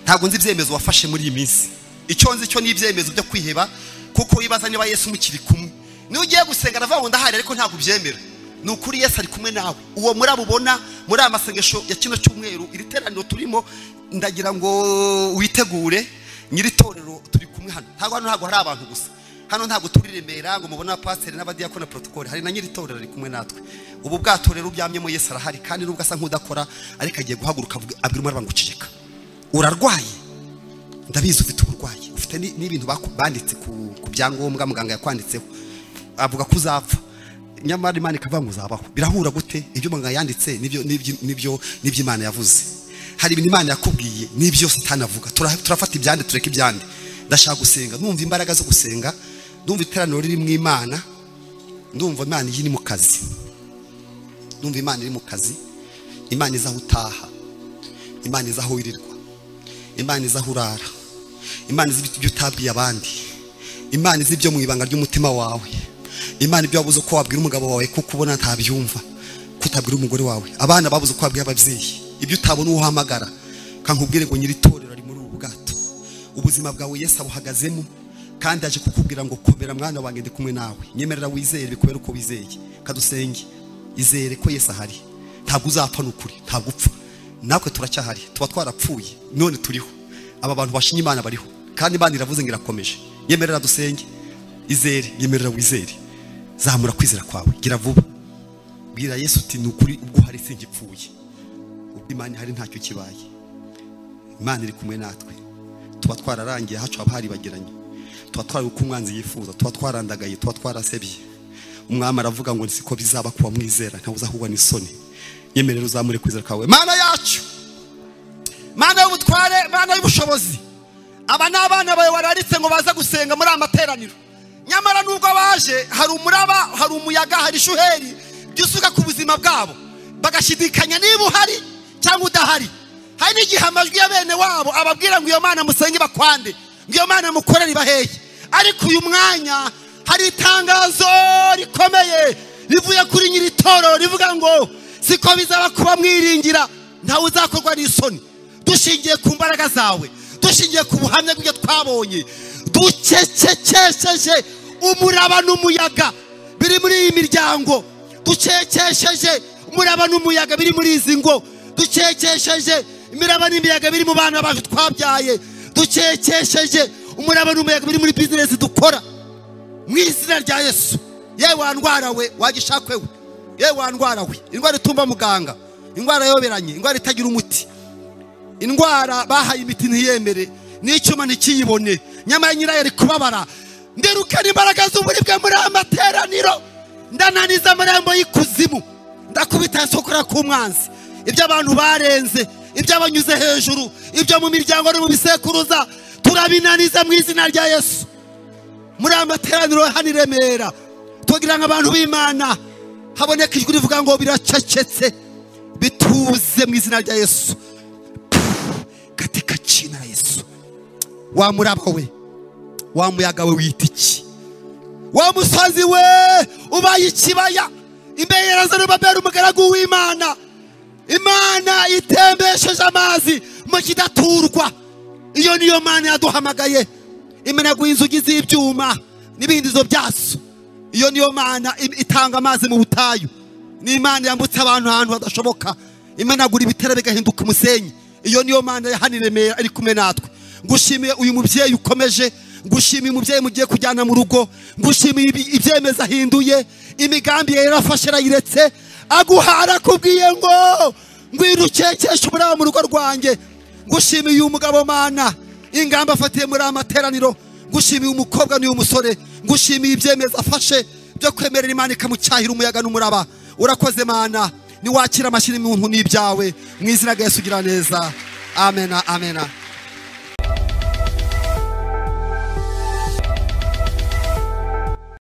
ntabwo nzi ibyemezo wafashe muri iyi minsi. Icyo nzi cyo ni ibyemezo byo kwiheba, kuko wibaza niba Yesu mukiri kumwe. Niyo ugiye gusenga aravuga ngo ndahari, ariko ntabwo ubyemera. Ni ukuri Yesu ari kumwe nawe. Uwo muraba ubona muri aya masengesho ya kino cyumweru, iri teraniro turimo, ndagira ngo witegure. Nyiri torero turi kumwe hano. Ntabwo hano ntabwo hari abantu gusa. Hano ntabwo turi Remera ngo mubona pastor n'abadiyakona protocole, hari na nyiri torero ari kumwe natwe. Ubu bwato rero ubyamyemo Yesu arahari, kandi nubwo asa nk'udakora ariko agiye guhaguruka abwira umuraba ngo uceceka. Urarwaye, ndabizi ufite uburwayi, ufite n'ibintu banditse ku byangombwa muganga yakwanditseho, avuga ko uzapfa, nyamara Imana ikavuga ngo uzabaho. Birahura gute ibyo muganga yanditse n'ibyo Imana yavuze? Hari ibintu Imana yakubwiye n'ibyo Satani avuga. Turafata ibyande tureka ibyande. Ndashaka gusenga, ndumva imbaraga zo gusenga, ndumva iteraniro riri mu Imana, ndumva Imana iri mu kazi. Ndumva Imana iri mu kazi. Imana iza aho utaha, Imana iza aho wirirwa, Imana iza aho urara, Imana izi ibyo utabwiye abandi, Imana izi ibyo mu ibanga ry'umutima wawe, Imana ibyo wabuze uko wabwira umugabo wawe kuko ubona ntabyumva, kutabwira umugore wawe, abana babuze uko wabwira ababyeyi, ibyo utabona uhamagara. Kankubwire ngo nyiri itorero ari muri ubu bwato, ubuzima bwawe Yesu abuhagazemo, kandi aje kukubwira ngo komera mwana wanjye ndi kumwe nawe. Nyemerera wizere bikubere uko wizeye. Kadusenge, izere ko Yesu ahari. Ntabwo uzapfa n'ukuri, ntabwo upfa. Natwe turacyahari, tuba twarapfuye none turiho. Aba bantu bashinye Imana bariho, kandi Imana iravuze ngo irakomeje. Nyemerera dusenge, izere, nyemerera wizere. Zamura kwizera kwawe, gira vuba. Bwira Yesu uti nukuri ubwo hari singipfuye. Ubwo Imana hari ntacyo kibaye. Imana iri kumwe natwe. Tuba twararangiye hacu haba haribagiranye. Tuba twari uko umwanzi yifuza, tuba twarandagaye, tuba twarasebye. Umwami aravuga ngo siko bizaba kuba mwizera, ntawe uzahubwa n'isoni. Nyemerera uzamure kwizera kwawe. Mana yacu, Mana y'ubutware, Mana y'ubushobozi, aba n'abana bawe wararitse ngo baza gusenga muri amateraniro. Nyamara nubwo baje hari umuraba, hari umuyaga, hari shuheri byusuka ku buzima bwabo, bagashidikanya niba uhari cyangwa udahari. Hari n'igihe amajwi ya bene wabo ababwira ngo iyo Mana musenge bakwande, ngo iyo Mana mukorere ibaheye. Ariko uyu mwanya hari itangazo rikomeye rivuye kuri nyiri itorero rivuga ngo siko bizaba kuba mwiringira, ntawe uzakorwa n'isoni. Dushingiye ku mbaraga zawe, dushingiye ku buhamya bw'ibyo twabonye, ducecekesheje umuraba n'umuyaga biri muri iyi miryango, ducecekesheje umuraba n'umuyaga biri muri izi ngo, ducecekesheje imiraba n'imiyaga biri mu bana bacu twabyaye, ducecekesheje umuraba n'umuyaga biri muri business dukora. Mu izina rya Yesu. Yewe wandwara we, wagishakwe we, yewe wandwara we, indwara itumba muganga, indwara yoberanye, indwara itagira umuti, indwara bahaye imiti ntiyemere, n'icyuma ntikiyibone, nyamara nyirayo ari kubabara. Ndirukana imbaraga z'uburibwe muri amateraniro, ndananiza amarembo y'ikuzimu, ndakubita sokora ku mwanzi. Ibyo abantu barenze, ibyo abanyuze hejuru, ibyo mu miryango no mu bisekuruza, turabinaniza mu izina rya Yesu. Muri amateraniro hano i Remera tugira ngo abantu b'Imana haboneka ijwi rivuga ngo biracecetse, bituze mu izina rya Yesu. Katika jina la Yesu. Wa muraba we, wa muyaga we wita iki? Wa musozi we ubaye ikibaya imbere ya Zerubabeli umugaragu w'Imana. Imana itembesheje amazi mu kidaturwa. Iyo niyo Mana yaduhamagaye, imenaguye inzugi z'ibyuma n'ibihindizo byazo. Iyo niyo Mana itanga amazi mu butayu. Ni Imana yambutse abantu ahantu hadashoboka, imenagura ibitare bigahinduka umusenyi. Iyo niyo Mana ya hano i Remera iri kumwe natwe. Ngushimiye uyu mubyeyi ukomeje, ngushimiye umubyeyi mugiye kujyana mu rugo, ngushimiye ibyemezo ahinduye, imigambi ye yarafashe arayiretse, aguhara kubwiye ngo ngwino ukekeshe umuraba mu rugo rwanjye. Ngushimiye uyu mugabo Mana, ingamba afatiye muri amateraniro. Ngushimiye umukobwa n'uyu musore, ngushimiye ibyemezo afashe byo kwemerera Imana ikamucyahira umuyaga n'umuraba. Urakoze Mana, niwakira amashyi n'impundu n'ibyawe mu izina rya Yesu. Gira neza. Amena, amena.